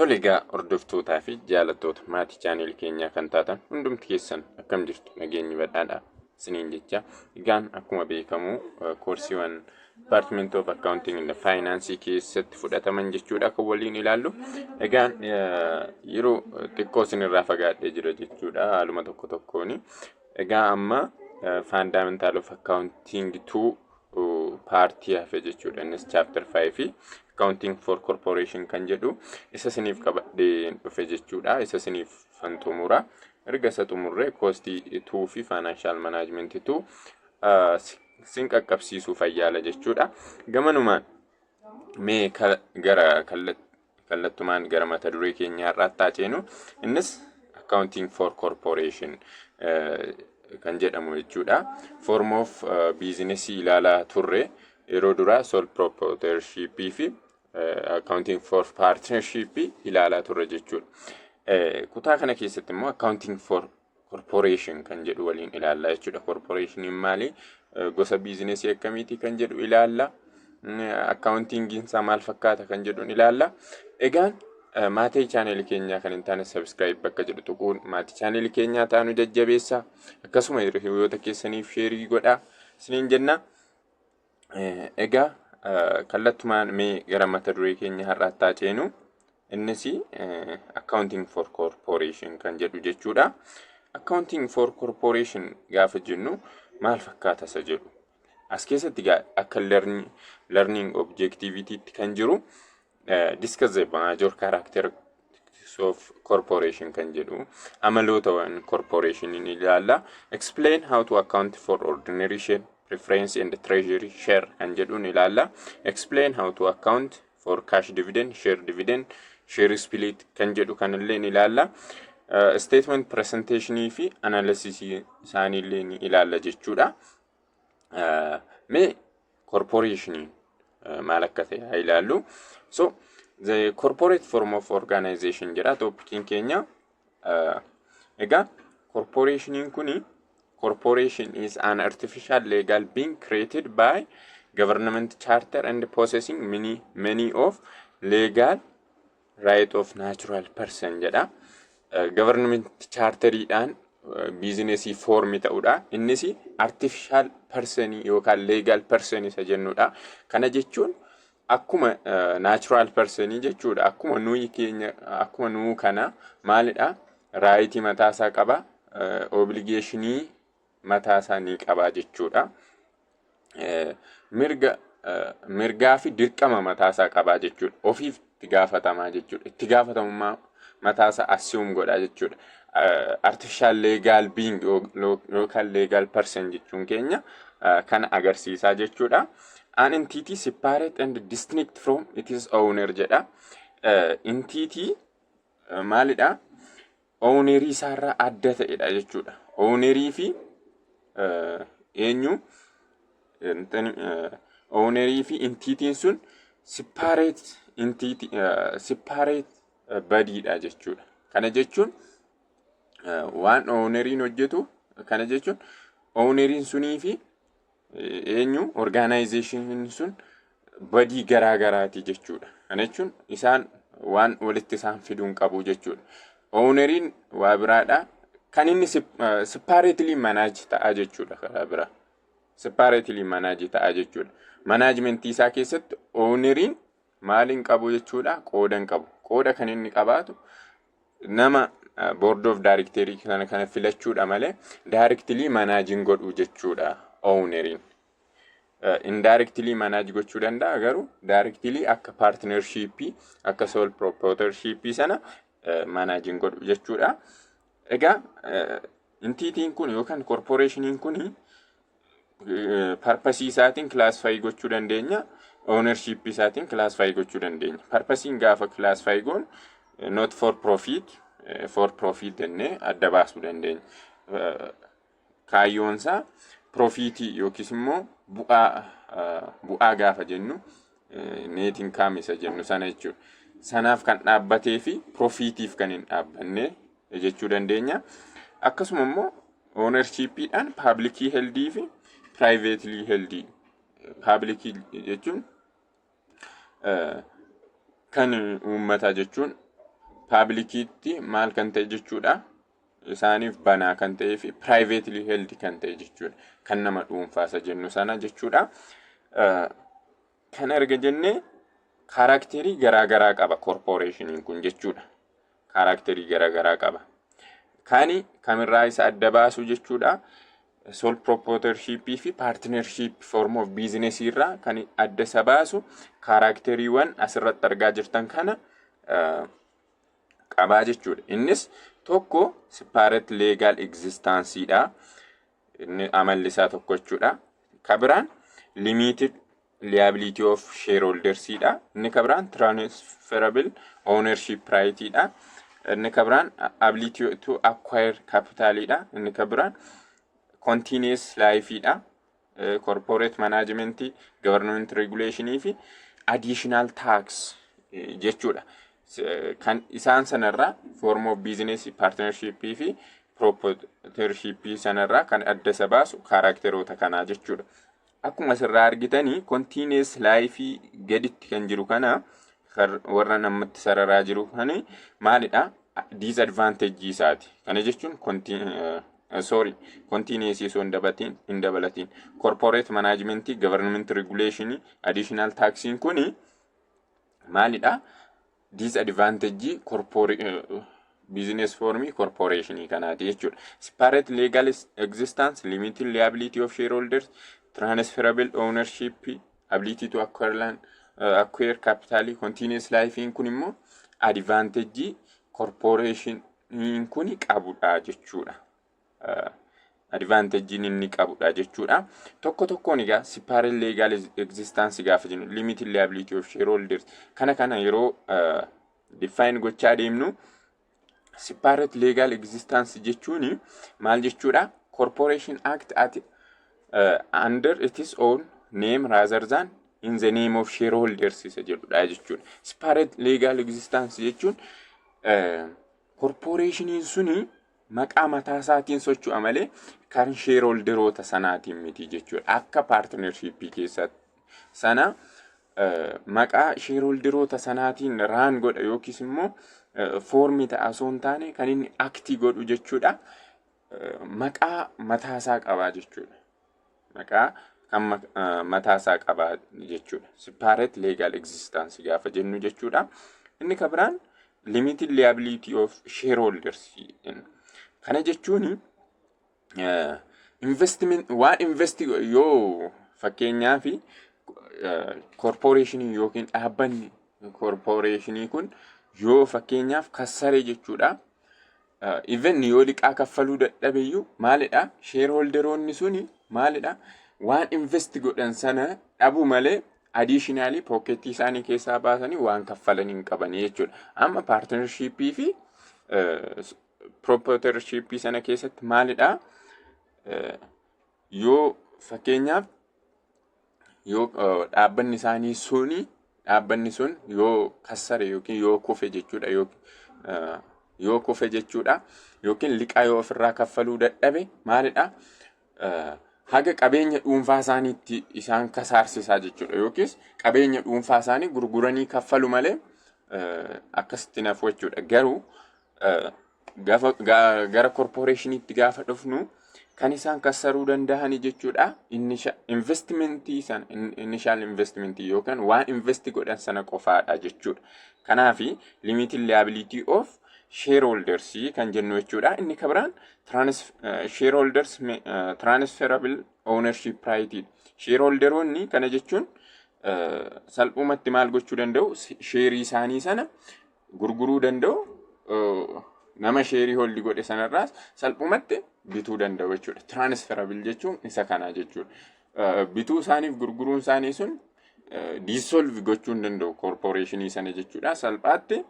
Tole egaa, hordoftootaa fi jaalattoota maatii channel keenyaa kan taatan hundumti keessan, akkam jirtu? Nageenyi badhaadha isiniin jecha. Egaan akkuma beekamu koorsiiwwan Department of Accounting and Finance keessatti fudhataman jechuudha kan waliin ilaallu. Egaan yeroo xiqqoo isinirraa fagaadhee jira jechuudha haaluma tokko tokkooni. Egaa amma Fundamental of Accounting 2 part hafe jechuudha. Innis chapter 5 fi Accounting for Corporation kan jedhu isa isiniif qabadhee dhufe jechuudha. Isa isiniif fan xumura. Erga isa xumurree Cost 2 fi Financial Management 2 sin qaqqabsiisuuf ayyaala jechuudha. Gamanumaan mee gara kallattumaan gara mata duree keenya har'aatti haa ceenu. Innis Accounting for Corporation kan jedhamu jechuudha. Form of business ilaalaa turre yeroo duraa, sole proprietorship fi accounting for partnership ilaalaa turre jechuudha. Kutaa kana keessatti immoo accounting for corporation kan jedhu waliin ilaallaa jechuudha. Corporationiin maali? Gosa businessii akkamiiti kan jedhu ilaalla. Accountingiin isaa maal fakkaata kan jedhu ilaalla. Egaan maatii channelii keenyaa kan hin taane subscribe bakka jedhu tuquun maatii channelii keenyaa taanu jajjabeessa. Akkasuma hiriyoota keessaniif share godhaa isiniin jenna. Egaa kallattumaan mee gara mata duree keenya har'aatti haa ceenu. Innis accounting for corporation kan jedhu jechuudha. Accounting for corporation gaafa jennu maal fakkaata isa jedhu. As keessatti akka learning objectivitytti kan jiru discuss the major character of corporation kan jedhu, amaloota waan corporation ni ilaalla. Explain how to account for ordinary share, preference and treasury share kan jedhu ni ilaalla. Explain how to account for cash dividend, share dividend, share split kan jedhu kanallee ni ilaalla. Statement presentationii fi analysis isaaniillee ni ilaalla jechuudha. Mee corporationii maal akka ta'e haa ilaallu. So the corporate form of organization jedha topiciin keenya. Egaa corporationiin kuni, corporation is an artificial legal being created by government charter and possessing many many of legal right of natural person jedha. Government charteriidhaan businessii form ta'udha. Innis artificial person yookaan legal person isa jennudha. Kana jechuun akkuma natural person jechuudha. Akkuma nuyi keenya, akkuma nuu kana maalidha? Rightii mataasaa qaba. Obligationii mataasaa ni qaba jechuudha. Mirga mirgaa fi dirqama mataasaa qaba jechuudha. Ofiif itti gaafatamaa jechuudha. Itti gaafatamummaa mataasaa assume godha jechuudha. Artificial legal being yookaan legal person jechuun keenya kana agarsiisaa jechuudha. An entity separate and distinct from its owner jedha. Entity maalidha? Ownerii isaarraa adda ta'edha jechuudha. Ownerii fi eenyu? Ownerii fi entityn sun separate entity, separate bodyidha jechuudha. Kana jechuun waan owneriin hojjetu, kana jechuun owneriin sunii fi eenyu, organizationiin sun body garaa garaati jechuudha. Kana jechuun isaan waan walitti isaan fiduun qabu jechuudha. Owneriin waa biraadha. Kan inni separately manage ta'a jechuudha karaa biraa. Separately manage ta'a jechuudha. Managementii isaa keessatti owneriin maal hin qabu jechuudha? Qooda hin qabu. Qooda kan inni qabaatu nama board of directorii kana filachuudha malee directly manage hin godhu jechuudha owneriin. Indirectly manage gochuu danda'a, garuu directly akka partnershipii, akka sole proprietorshipii sana manage hin godhu jechuudha. Egaa entityn kun yookaan corporationiin kun purposeii isaatiin classify gochuu dandeenya. Ownershipii isaatiin classify gochuu dandeenya. Purposeiin gaafa classify goonu not for profit, for profit jennee adda baasuu dandeenya. Kaayyoonsaa profitii yookiis immoo bu'aa gaafa jennu net income isa jennu sana jechuudha. Sanaaf kan dhaabbatee fi profitiif kan hin dhaabbanne jechuu dandeenya. Akkasuma immoo ownershipiidhaan publicly heldii fi privately heldii. Publicii jechuun kan uummataa jechuun Publiciitti maal kan ta'e jechuudha? Isaaniif banaa kan ta'ee fi privately held kan ta'e jechuudha. Kan nama dhuunfaasa jennu sana jechuudha. Kan erga jennee, characterii garaa garaa qaba corporationiin kun jechuudha. Characterii garaa garaa qaba. Kani kamirraa isa adda baasu jechuudha? Sole proprietorship fi partnership form of business irraa kan adda isa baasu characteriiwwan asirratti argaa jirtan kana qabaa jechuudha. Innis tokko separate legal existenceedha. Inni amalli isaa tokko jechuudha. Kabiraan limited liability of shareholdersidha. Inni kabiraan transferable ownership rightidha. Inni kabiraan ability to acquire capitalidha. Inni kabiraan continuous lifeidha. Corporate management, government regulation fi additional tax jechuudha. Kan isaan sanarraa form of business partnership fi proprietorship sanarraa kan adda isa baasu characteroota kanaa jechuudha. Akkuma asirraa argitanii, continuous life gaditti kan jiru kana, warra namatti sararaa jiru kani maalidha? Disadvantage isaati. Kana jechuun, sorry, continuous osoo hin dabalatiin corporate management, government regulation, additional taxiin kuni maalidha? Disadvantage business formii corporationii kanaati jechuudha. Separate legal existence, limited liability of shareholders, transferable ownership, ability to acquire land, acquire capital, continuous life kun immoo advantage corporationiin kun qabudha jechuudha. Advantagein inni qabudha jechuudha. Tokko tokkoon egaa, separate legal existence gaafa jennu, limited liability of shareholders kana yeroo define gochaa deemnu, separate legal existence jechuun maal jechuudha? Corporation act at under its own name rather than in the name of shareholders isa jedhudha jechuudha. Separate legal existence jechuun corporationiin suni maqaa mataa isaatiin socho'a malee kan shareholderoota sanaatiin miti jechuudha. Akka partnershipii keessatti sana maqaa shareholderoota sanaatiin run godha yookiis immoo formii ta'a osoo hin taane, kan inni actii godhu jechuudha. Maqaa mataasaa qabaa jechuudha. Maqaa kan mataasaa qabaa jechuudha. Separate legal existence gaafa jennu jechuudha. Inni kan biraan limited liability of shareholders. Kana jechuun investment waan invest yoo fakkeenyaaf corporationii yookiin dhaabbanni corporationii kun yoo fakkeenyaaf kassaree jechuudha. Even yoo liqaa kaffaluu dadhabeyyuu maalidha? Shareholderoonni suni maalidha? Waan invest godhan sana dhabu malee additionally pocketii isaanii keessaa baasanii waan kaffalan hin qabanii jechuudha. Amma partnershipii fi proprietorshipii sana keessatti maalidha? Yoo fakkeenyaaf yoo dhaabbanni isaanii suni, dhaabbanni sun yoo kassare yookiin yoo kufe jechuudha, yoo kufe jechuudha, yookiin liqaa yoo ofirraa kaffaluu dadhabe maalidha? Haga qabeenya dhuunfaa isaaniitti isaan kasaarsisaa jechuudha, yookiis qabeenya dhuunfaa isaanii gurguranii kaffalu malee akkasitti nafu jechuudha. Garuu gara corporationiitti gaafa dhufnu, kan isaan kassaruu danda'ani jechuudha investmentii sana, initial investmentii yookaan waan invest godhan sana qofaadha jechuudha. Kanaafi limited liability of shareholders kan jennu jechuudha. Inni kabiraan shareholders transferable ownership right. Shareholderoonni kana jechuun salphumatti maal gochuu danda'u? Shareii isaanii sana gurguruu danda'u. Nama shareii hold godhe sanarraas salphumatti bituu danda'u jechuudha. Transferable jechuun isa kana jechuudha. Bituu isaaniif gurguruun isaanii sun dissolve gochuu hin danda'u corporationii sana jechuudha. Salphaatti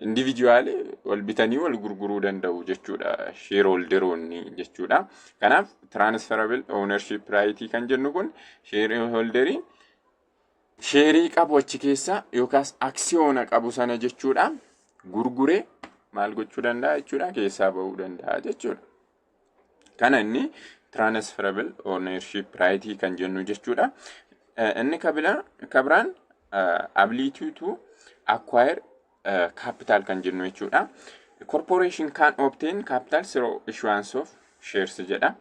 individual wal bitanii wal gurguruu danda'u jechuudha shareholderoonni jechuudha. Kanaaf transferable ownership right kan jennu kun shareholderii shareii qabu achi keessa yookaas aksiyoona qabu sana jechuudha gurguree maal gochuu danda'a jechuudha? Keessaa ba'uu danda'a jechuudha. Kana inni transferable ownership right kan jennu jechuudha. Inni kabiraan ability to acquire Capital kan jennu jechuudha. Corporation can obtain capital through issuance of shares jedha.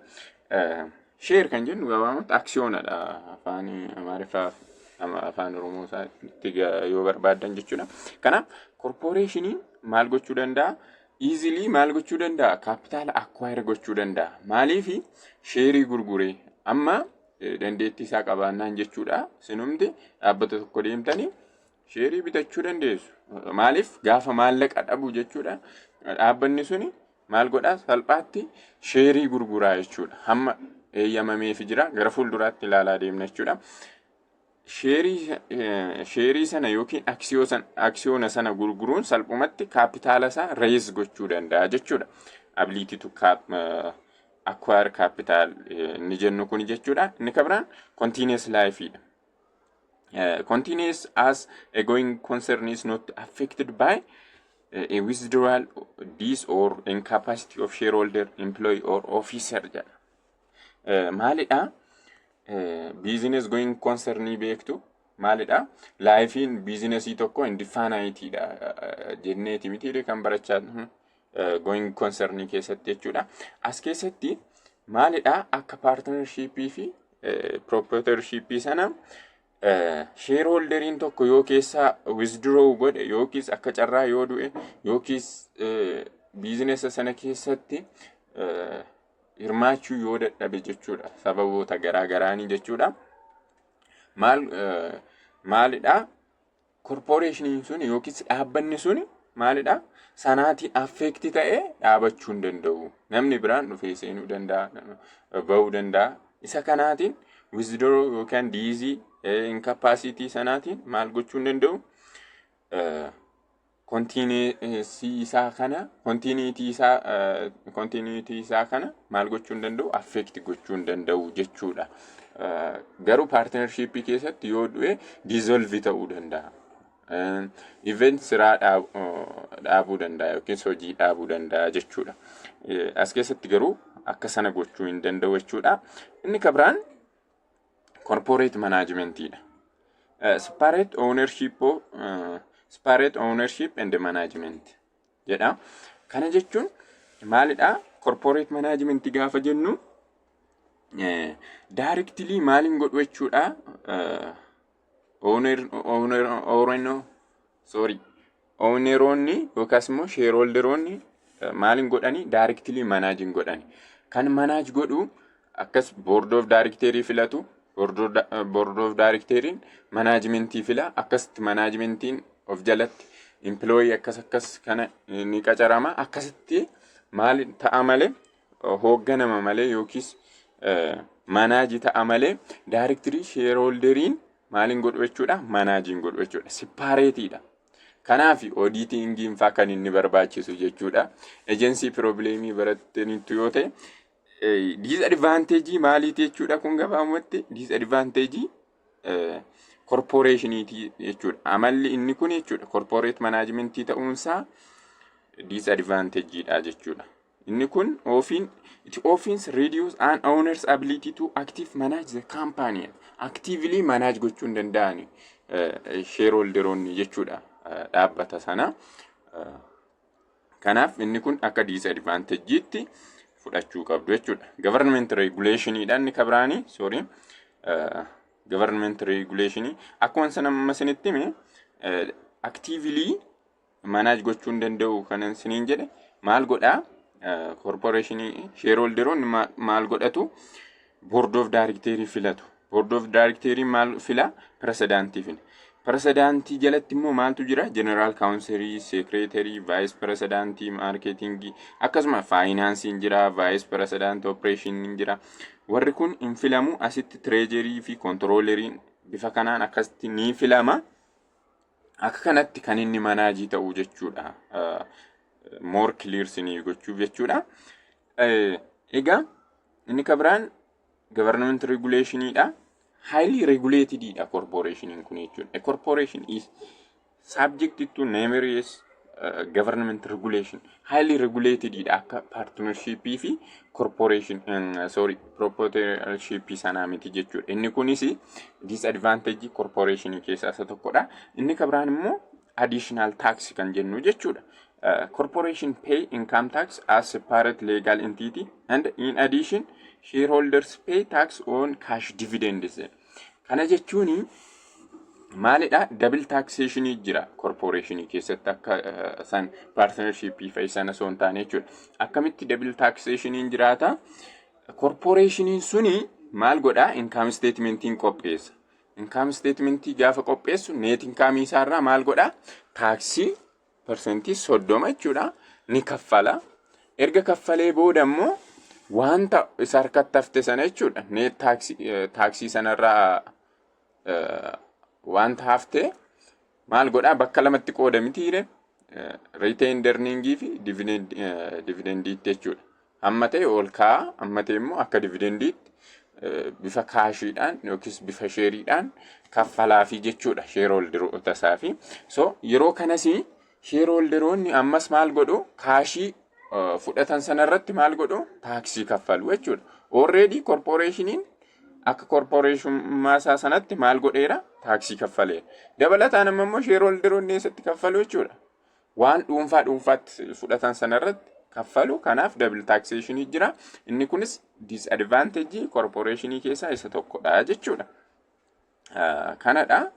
Share kan jennu gabaabumatti aksiyoonadha, afaan Amaariffaa, afaan Oromoo isaatti yoo barbaaddan jechuudha. Kanaaf corporationiin maal gochuu danda'a? Easily maal gochuu danda'a? Kaapitaala acquire gochuu danda'a. Maaliifi? Sheerii gurguree amma dandeettii isaa qabaannaan jechuudha. Sinumti dhaabbata tokko deemtanii sheerii bitachuu dandeessu. Maaliif? Gaafa maallaqa dhabu jechuudha. Dhaabbanni suni maal godhaa? Salphaatti sheerii gurguraa jechuudha. Hamma eeyyamameefi jira, gara fuulduraatti ilaalaa deemna jechuudha. Sheerii sana yookiin aksiyoona sana gurguruun salphumatti kaapitaala isaa raise gochuu danda'a jechuudha. Ability to acquire capital inni jennu kun jechuudha. Inni kan biraan continuous life dha. Continuous as a going concern is not affected by a withdrawal, death or incapacity of shareholder, employee or officer jedha. Maalidha? Business going concern beektu maalidha? Lifeiin businessii tokko indefiniteidha jenneeti miti kan barachaa going concern keessatti jechuudha. As keessatti maalidha? Akka partnershipii fi proprietorshipii sana shareholderiin tokko yoo keessaa withdraw godhe, yookiis akka carraa yoo du'e, yookiis businessa sana keessatti hirmaachuu yoo dadhabe jechuudha, sababoota garaa garaanii jechuudha. Maal maalidha? Corporationiin sun yookiis dhaabbanni sun maalidha? Sanaatiin affect ta'ee dhaabachuu hin danda'u. Namni biraan dhufee seenuu danda'a, bahuu danda'a. Isa kanaatiin withdraw yookaan deathii, incapacity sanaatiin maal gochuu hin danda'u? Continuity isaa kana, continuity isaa kana maal gochuu hin danda'u? Affect gochuu hin danda'u jechuudha. Garuu partnershipii keessatti yoo du'e dissolve ta'uu danda'a. Even siraa dhaabuu danda'a yookiin hojii dhaabuu danda'a jechuudha. As keessatti garuu akka sana gochuu hin danda'u jechuudha. Inni kan biraan corporate managementiidha. Separate ownership and management jedha. Kana jechuun maalidha? Corporate management gaafa jennu directly maaliin godhu jechuudha? Owner owner owner sorry, owneroonni yookaas immoo shareholderoonni maaliin godhani? Directly manage godhani. Kan manage godhu akkas board of directorii filatu, board of directoriin managementii fila, akkasitti managementiin of jalatti employee akkas akkas kana ni qacarama, akkasitti maal ta'a malee, hoogganama malee yookiis manage ta'a malee, directly shareholderiin maaliin godhu jechuudha? Manageiin godhu jechuudha, separateiidha. Kanaaf auditingiin faa kan inni barbaachisu jechuudha. Agency problemii barattaniitu yoo ta'e, disadvantageii maaliiti jechuudha? Kun gabaabumatti disadvantageii corporationiiti jechuudha. Amalli inni kun jechuudha, corporate managementii ta'uunsaa disadvantageiidha jechuudha. Inni kun ofiin it often reduce an owner's ability to active manage the company. Actively manage gochuu hin danda'ani shareholderoonni jechuudha dhaabbata sana. Kanaaf inni kun akka disadvantageiitti fudhachuu qabdu jechuudha. Government regulationidha inni kan biraanii, sorry. Government regulationii akkuma sana amma isinitti hime, actively manage gochuu hin danda'u kanan isiniin jedhe. Maal godhaa? Corporationii shareholderoonni maal godhatu? Board of directorii filatu. Board of directorii maal fila? Presidentii fila. Presidentii jalatti immoo maaltu jira? General counselii, secretary, vice presidentii, marketingii, akkasuma financeiin jira, vice presidentii operationiin jira. Warri kun hin filamu. Asitti treasurerii fi controlleriin bifa kanaan akkasitti ni filama. Akka kanatti kan inni manage ta'u jechuudha. More clear sinii gochuuf jechuudha. Egaa inni kan biraan government regulationidha. Highly regulatedidha corporationiin kun jechuudha. A corporation is subject to numerous government regulation. Highly regulatedidha, akka partnershipii fi corporation, sorry, proprietorshipii sanaa miti jechuudha. Inni kunis disadvantage corporationii keessaa isa tokkodha. Inni kan biraan immoo Additional tax kan jennu jechuudha. Corporation pay income tax as separate legal entity and in addition shareholders pay tax on cash dividends. Kana jechuun maalidha? Double taxationii jira corporationii keessatti, akka san partnershipii fa'i sana osoo hin taane jechuudha. Akkamitti double taxationiin jiraata? Corporationiin suni maal godhaa? Income statementiin qopheessa. Income statementii gaafa qopheessu net income isaarraa maal godhaa? Taaksii 30% jechuudha ni kaffala. Erga kaffalee booda immoo wanta isa harkatti hafte sana jechuudha, net taaksii sanarraa wanta hafte maal godhaa? Bakka lamatti qooda mitiire, retained earningii fi dividendiitti jechuudha. Hamma ta'e ol kaa'a, hamma ta'e immoo akka dividendiitti bifa cashiidhaan yookiis bifa shareiidhaan kaffalaafi jechuudha shareholderoota isaa fi. So yeroo kanas shareholderoonni ammas maal godhu? Cashii fudhatan sanarratti maal godhu? Taaksii kaffalu jechuudha. Already corporationiin akka corporationummaa isaa sanatti maal godheera? Taaksii kaffaleera. Dabalataan amma immoo shareholderoonni eessatti kaffalu jechuudha? Waan dhuunfaa dhuunfaatti fudhatan sanarratti kaffalu. Kanaaf double taxation jira. Inni kunis disadvantage corporationii keessaa isa tokkodha jechuudha. Kanadha.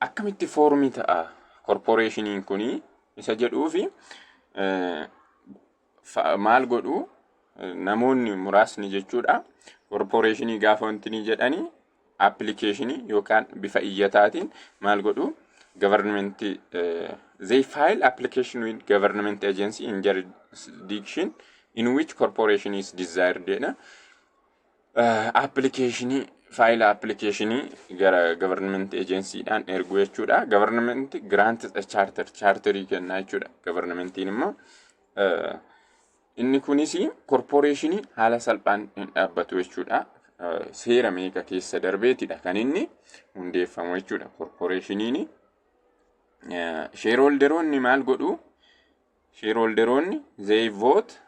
Akkamitti formii ta'a corporationiin kuni isa jedhuufi, maal godhu namoonni muraasni jechuudha? Corporationii gaafa wanti ni jedhanii applicationii yookaan bifa iyyataatiin maal godhu? Government, they file application with government agency in jurisdiction in which corporation is desired jedha. Applicationii, file applicationii gara government agencyidhaan ergu jechuudha. Government grants a charter, charterii kennaa jechuudha. Governmentiin immoo inni kunis corporationii haala salphaan hin dhaabbatu jechuudha. Seera meeqa keessa darbeetidha kan inni hundeeffamu jechuudha. Corporationiin shareholderoonni maal godhu? Shareholderoonni, they vote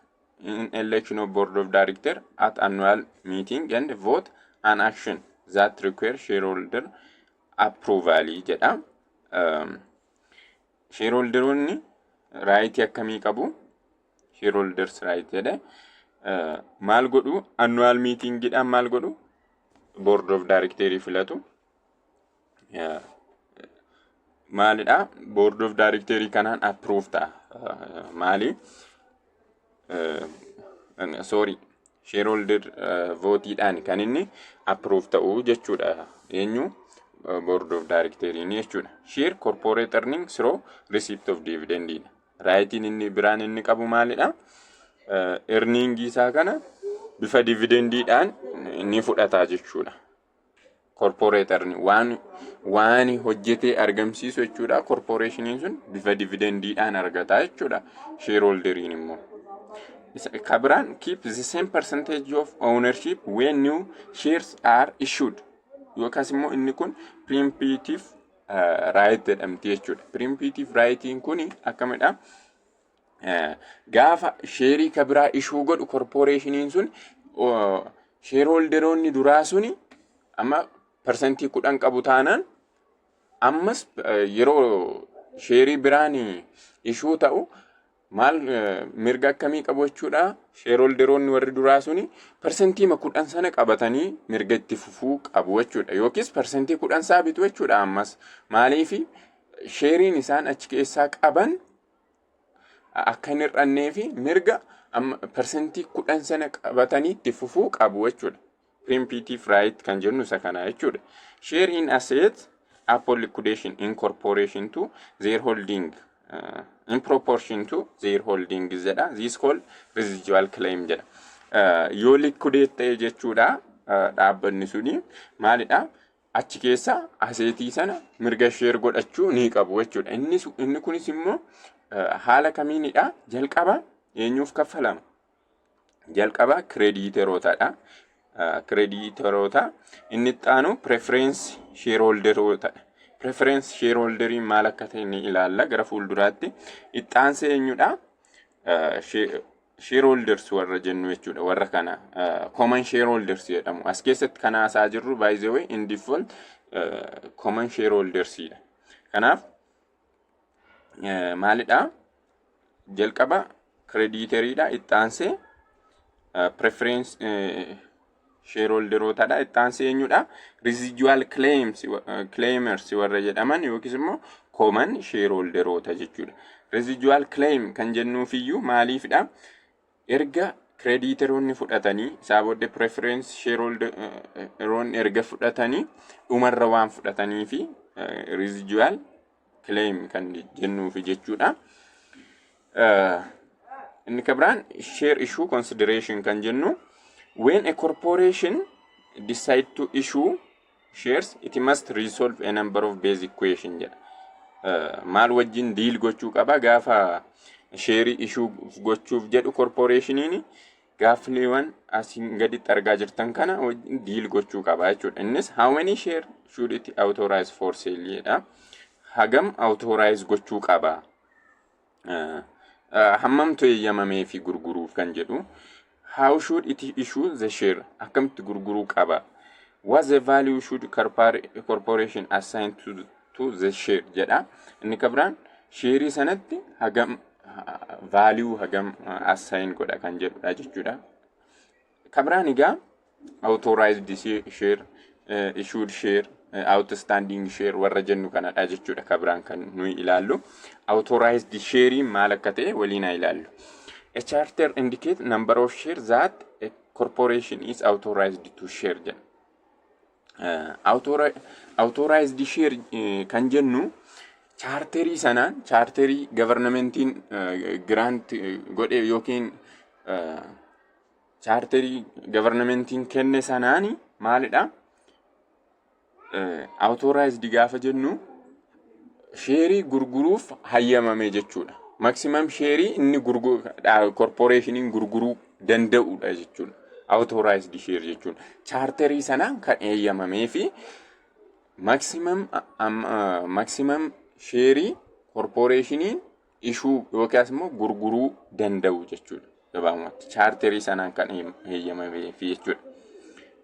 in election of board of director at annual meeting and vote an action that require shareholder approval jedha. Shareholderoonni rightii akkamii qabu? Shareholders right jedhe. Maal godhu? Annual meetingidhaan maal godhu? Board of directorii filatu. Maalidha? Board of directorii kanaan approve ta'a. Maali? Sorry, shareholder voteiidhaan kan inni approve ta'u jechuudha. Eenyu? Board of directoriin jechuudha. Share corporate earning through receipt of dividend. Rightiin inni biraan inni qabu maalidha? Earningii isaa kana bifa dividendiidhaan ni fudhata jechuudha. Corporate earning waan hojjetee argamsiisu jechuudha. Corporationiin sun bifa dividendiidhaan argata jechuudha. Shareholderiin immoo. Kabiraan keep the same percentage of ownership when new shares are issued. Yookaas immoo inni kun preemptive right jedhamti jechuudha. Preemptive rightiin kun akkamidha? Gaafa shareii kabiraa issue godhu corporationiin sun, shareholderoonni duraa suni amma 10% qabu taanaan, ammas yeroo shareii biraan issue ta'u maal mirga akkamii qabu jechuudha? Shareholderoonni warri duraa suni 10% sana qabatanii mirga itti fufuu qabu jechuudha, yookiis 10% isaa bitu jechuudha ammas. Maaliifi? Shareiin isaan achi keessaa qaban akka hin hir'annee fi mirga 10% sana qabatanii itti fufuu qabu jechuudha. Preemptive right kan jennu isa kana jechuudha. Share in assets upon liquidation in corporation to their holding, in proportion to their holding jedha. This called residual claim jedha. Yoo liquidate ta'e jechuudha, dhaabbanni suni maalidha? Achi keessa assetii sana mirga share godhachuu ni qabu jechuudha. Inni kunis immoo haala kamiinidha? Jalqaba eenyuuf kaffalama? Jalqaba creditorootadha. Creditoroota, inni itti aanu preference shareholderootadha. Preference shareholderiin maal akka ta'e ni ilaalla gara fuulduraatti. Itti aansee eenyudha? Shareholders warra jennu jechuudha. Warra kana common shareholders jedhamu. As keessatti kan haasaa jirru, by the way, in default common shareholdersidha. Kanaaf Maalidha? Jalqaba creditoriidha, itti aansee preference shareholderootadha, itti aansee eenyudha? Residual claims, claimers warra jedhaman yookiis immoo common shareholderoota jechuudha. Residual claim kan jennuufiyyuu maaliifidha? Erga creditoroonni fudhatanii, isaa booddee preference shareholderoonni erga fudhatanii, dhumarra waan fudhatanii fi residual claim kan jennuufi jechuudha. Inni kan biraan share issue consideration kan jennu, when a corporation decide to issue shares, it must resolve a number of basic question jedha. Maal wajjin deal gochuu qaba gaafa shareii issue gochuuf jedhu? Corporationiin gaaffiiwwan asiin gaditti argaa jirtan kana wajjin deal gochuu qaba jechuudha. Innis how many share should it authorize for sale jedha. Hagam authorize gochuu qaba? Hammamtu eeyyamamee fi gurguruuf kan jedhu. How should it issue the share? Akkamitti gurguruu qaba? What the value should corporation assign to the share jedha. Inni kan biraan shareii sanatti hagam value hagam assign godha kan jedhudha jechuudha. Kan biraan egaa authorized share, issued share, outstanding share warra jennu kanadha jechuudha. Kan biraan kan nuyi ilaallu. Authorized share maal akka ta'e waliin haa ilaallu. A charter indicate number of shares that a corporation is authorized to share jedha. Authorized share kan jennu charterii sanaan, charterii governmentiin grant godhe yookiin charterii governmentiin kenne sanaani maalidha? Authorized gaafa jennu shareii gurguruuf hayyamame jechuudha. Maximum shareii inni corporationiin gurguruu danda'udha jechuudha. Authorized share jechuun charterii sanaan kan eeyyamamee fi maximum shareii corporationiin issue yookaas immoo gurguruu danda'u jechuudha. Gabaabumatti charterii sanaan kan eeyyamamee fi jechuudha.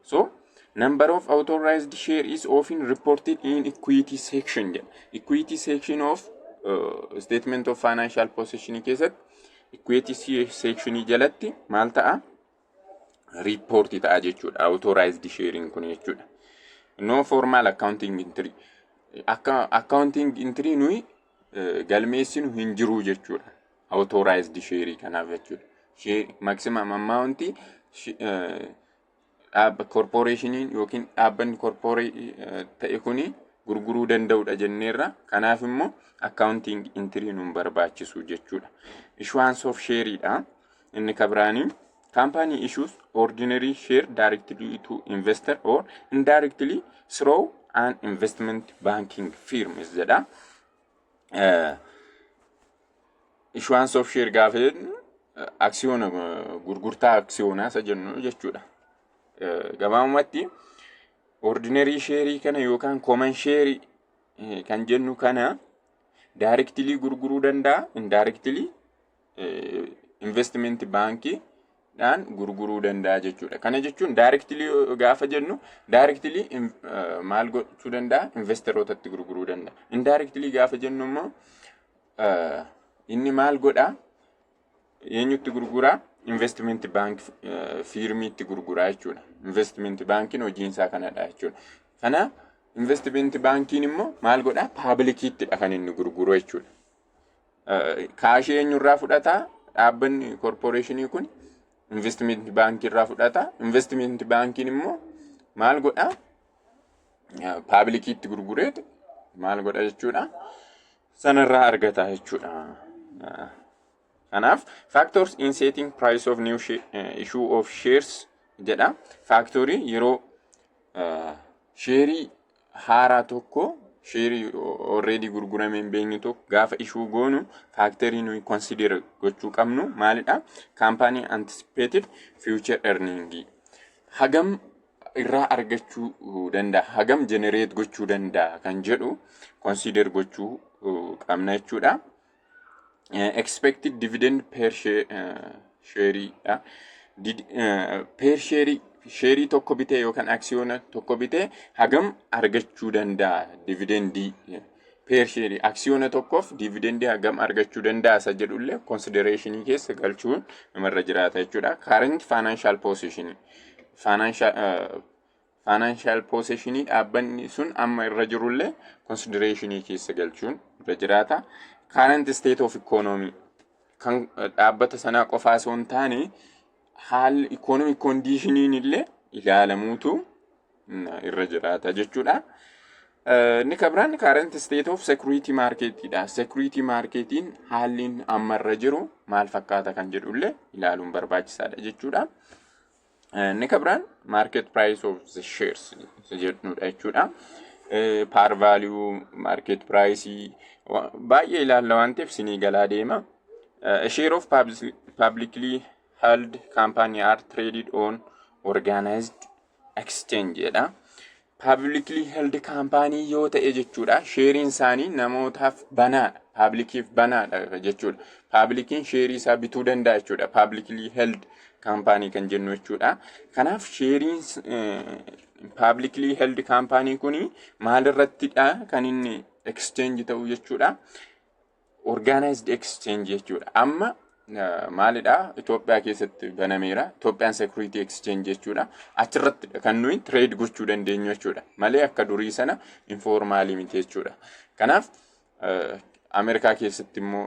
So number of authorized share is often reported in equity section jedha. Equity section of statement of financial position keessatti, equity sectionii jalatti maal ta'a? Report ta'a jechuudha. Authorized sharing kun jechuudha. No formal accounting entry. Akka accounting entry nuyi galmeessinu hin jiru jechuudha. Authorized share kanaaf jechuudha. Share maximum amount dhaabba corporationiin yookiin dhaabbanni corporate ta'e kuni gurguruu danda'udha jenneerra. Kanaaf immoo accounting entry nun barbaachisu jechuudha. Issuance of shareedha. Inni kan biraanii company issues ordinary share directly to investor or indirectly through an investment banking firm jedha. Issuance of share gaafa jennu aksiyoona, gurgurtaa aksiyoonaa isa jennu jechuudha. Gabaabumatti ordinary shareii kana yookaan common shareii kan jennu kana directly gurguruu danda'a, indirectly investment baankii dhaan gurguruu danda'a jechuudha. Kana jechuun directly gaafa jennu directly maal gochuu danda'a? Investorootatti gurguruu danda'a. Indirectly gaafa jennu immoo inni maal godhaa? Eenyutti gurguraa? Investment bank firmiitti gurguraa jechuudha. Investment baankiin hojiin isaa kanadha jechuudha. Kana investment baankiin immoo maal godhaa? Publiciittidha kan inni gurguru jechuudha. Cashii eenyurraa fudhataa? Dhaabbanni corporationii kun investment baankii irraa fudhata. Investment baankiin immoo maal godhaa? Publiciitti gurgureet maal godha jechuudha? Sanarraa argata jechuudha. Kanaaf factors in setting price of new issue of shares jedha. Factorii yeroo shareii haaraa tokko, shareii already gurgurame hin beekne tokko gaafa issue goonu, factorii nuyi consider gochuu qabnu maalidha? Company anticipated future earning hagam irraa argachuu danda'a, hagam generate gochuu danda'a kan jedhu consider gochuu qabna jechuudha. Expected dividend per share dha. Per share, shareii tokko bitee yookaan aksiyoona tokko bitee hagam argachuu danda'a dividendii Per share aksiyoona tokkoof dividendii hagam argachuu danda'a isa jedhullee considerationii keessa galchuun namarra jiraata jechuudha. Current financial position, financial positionii dhaabbanni sun amma irra jirullee considerationii keessa galchuun irra jiraata. Current state of economy kan dhaabbata sanaa qofaa osoo hin taane, haalli economic conditioniin illee ilaalamuutu irra jiraata jechuudha. Inni kan biraan current state of security marketidha. Security marketiin haalli amma irra jiru maal fakkaata kan jedhullee ilaaluun barbaachisaadha jechuudha. Inni kan biraan market price of the shares jedhudha jechuudha. Par value, market price baay'ee ilaalla waan ta'eef sinii galaa deema. A share of publicly held company are traded on organized exchange jedha. Publicly held company yoo ta'e jechuudha. Shareiin isaanii namootaaf banaadha. Publiciif banaadha jechuudha. Publiciin shareii isaa bituu danda'a jechuudha. Publicly held company kan jennu jechuudha. Kanaaf shareiin publicly held company kuni maalirrattidha kan inni exchange ta'u jechuudha? Organized exchange jechuudha. Amma maalidha, Itoophiyaa keessatti banameera. Itoophiyaan Security Exchange jechuudha. Achirratti kan nuyi trade gochuu dandeenyu jechuudha. Malee akka durii sana informalii miti jechuudha. Kanaaf Ameerikaa keessatti immoo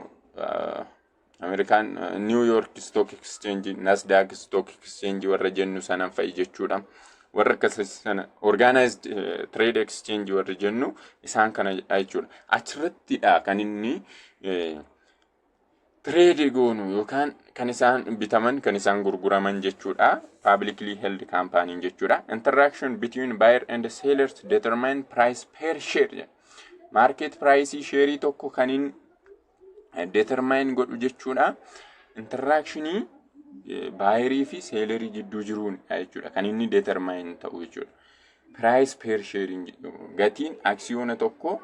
Ameerikaan New York Stock Exchange, Nasdaq Stock Exchange warra jennu sanan fa'i jechuudha. Warra akkasii sana organized trade exchange warra jennu isaan kana jechuudha. Achirrattidha kan inni trade goonu yookaan kan isaan bitaman, kan isaan gurguraman jechuudha. Publicly held company jechuudha. Interaction between buyer and sellers determine price per share. Market price shareii tokko kan inni determine godhu jechuudha. Interactionii buyerii fi sellerii gidduu jiruun jechuudha. Kan inni determine ta'u jechuudha. Price per share, gatiin aksiyoona tokko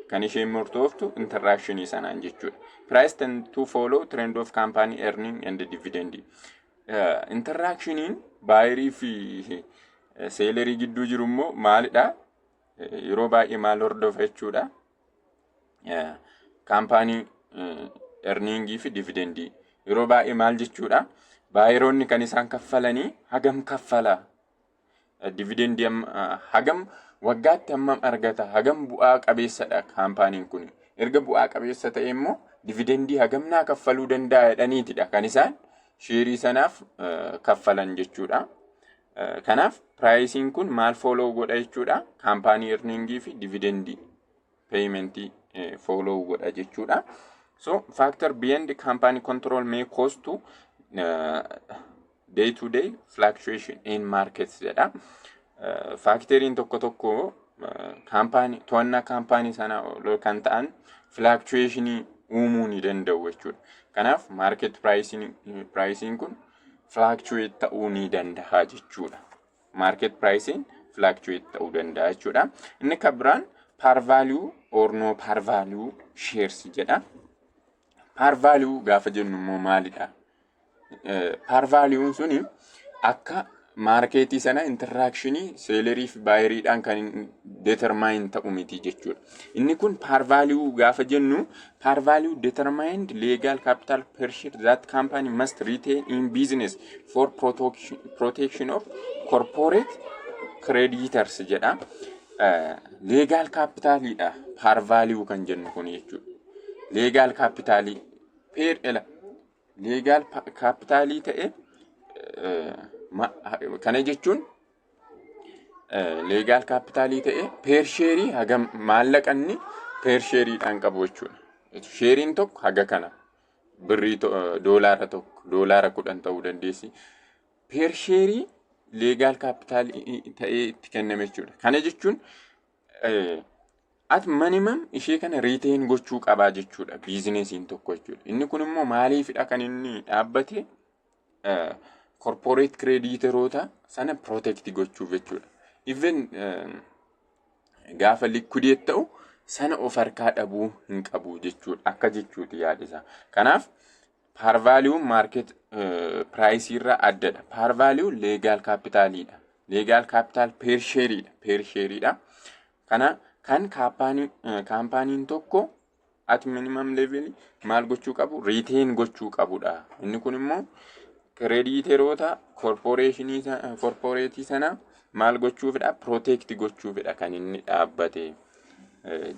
kan isheen murtooftu interactionii sanaan jechuudha. Price tend to follow trend of company earning and dividend. Interactioniin buyerii fi sellerii gidduu jiru immoo maalidha? Yeroo baay'ee maal hordofa jechuudha? Company earningii fi dividendii. Yeroo baay'ee maal jechuudha? Buyeroonni kan isaan kaffalanii hagam kaffala? Dividendii hagam waggaatti hammam argata? Hagam bu'aa qabeessadha companyn kun? Erga bu'aa qabeessa ta'e immoo dividendii hagam naa kaffaluu danda'a jedhaniitidha kan isaan shareii sanaaf kaffalan jechuudha. Kanaaf priceiin kun maal follow godha jechuudha? Company earningii fi dividendii paymentii follow godha jechuudha. So factor beyond company control may cause to day to day fluctuation in markets jedha. Factoriin tokko tokko company to'annaa company sana kan ta'an fluctuationii uumuu ni danda'u jechuudha. Kanaaf market pricing kun fluctuate ta'uu ni danda'a jechuudha. Market pricing fluctuate ta'uu danda'a jechuudha. Inni kan biraan par value or no par value shares jedha. Par value gaafa jennu immoo maalidha? Par valueun suni akka marketii sana interactionii sellerii fi buyeriidhaan kan determine ta'u miti jechuudha. Inni kun par value gaafa jennu, par value determined legal capital per share that company must retain in business for protection of corporate creditors jedha. Legal capitaliidha par value kan jennu kun jechuudha. Legal capitalii per ela legal capitalii ta'e, kana jechuun legal capitalii ta'e per shareii hagam maallaqanni per shareiidhaan qabu jechuudha. Shareiin tokko haga kana birrii, $1, $10 ta'uu dandeessi. Per shareii legal capitalii ta'ee itti kenname jechuudha. Kana jechuun at minimum ishee kana retain gochuu qabaa jechuudha businessiin tokko jechuudha. Inni kun immoo maaliifidha kan inni dhaabbate? Corporate creditoroota sana protect gochuuf jechuudha. Even gaafa liquidate ta'u sana of harkaa dhabuu hin qabu jechuudha. Akka jechuuti yaada isaa. Kanaaf par valueun market priceii irraa addadha. Par valueun legal capitaliidha. Legal capital per shareiidha. Per shareiidha. Kana Kan kaampaaniin tokko at minimum level maal gochuu qabu? Retain gochuu qabudha. Inni kun immoo creditoroota corporateii sana maal gochuufidha? Protect gochuufidha kan inni dhaabbate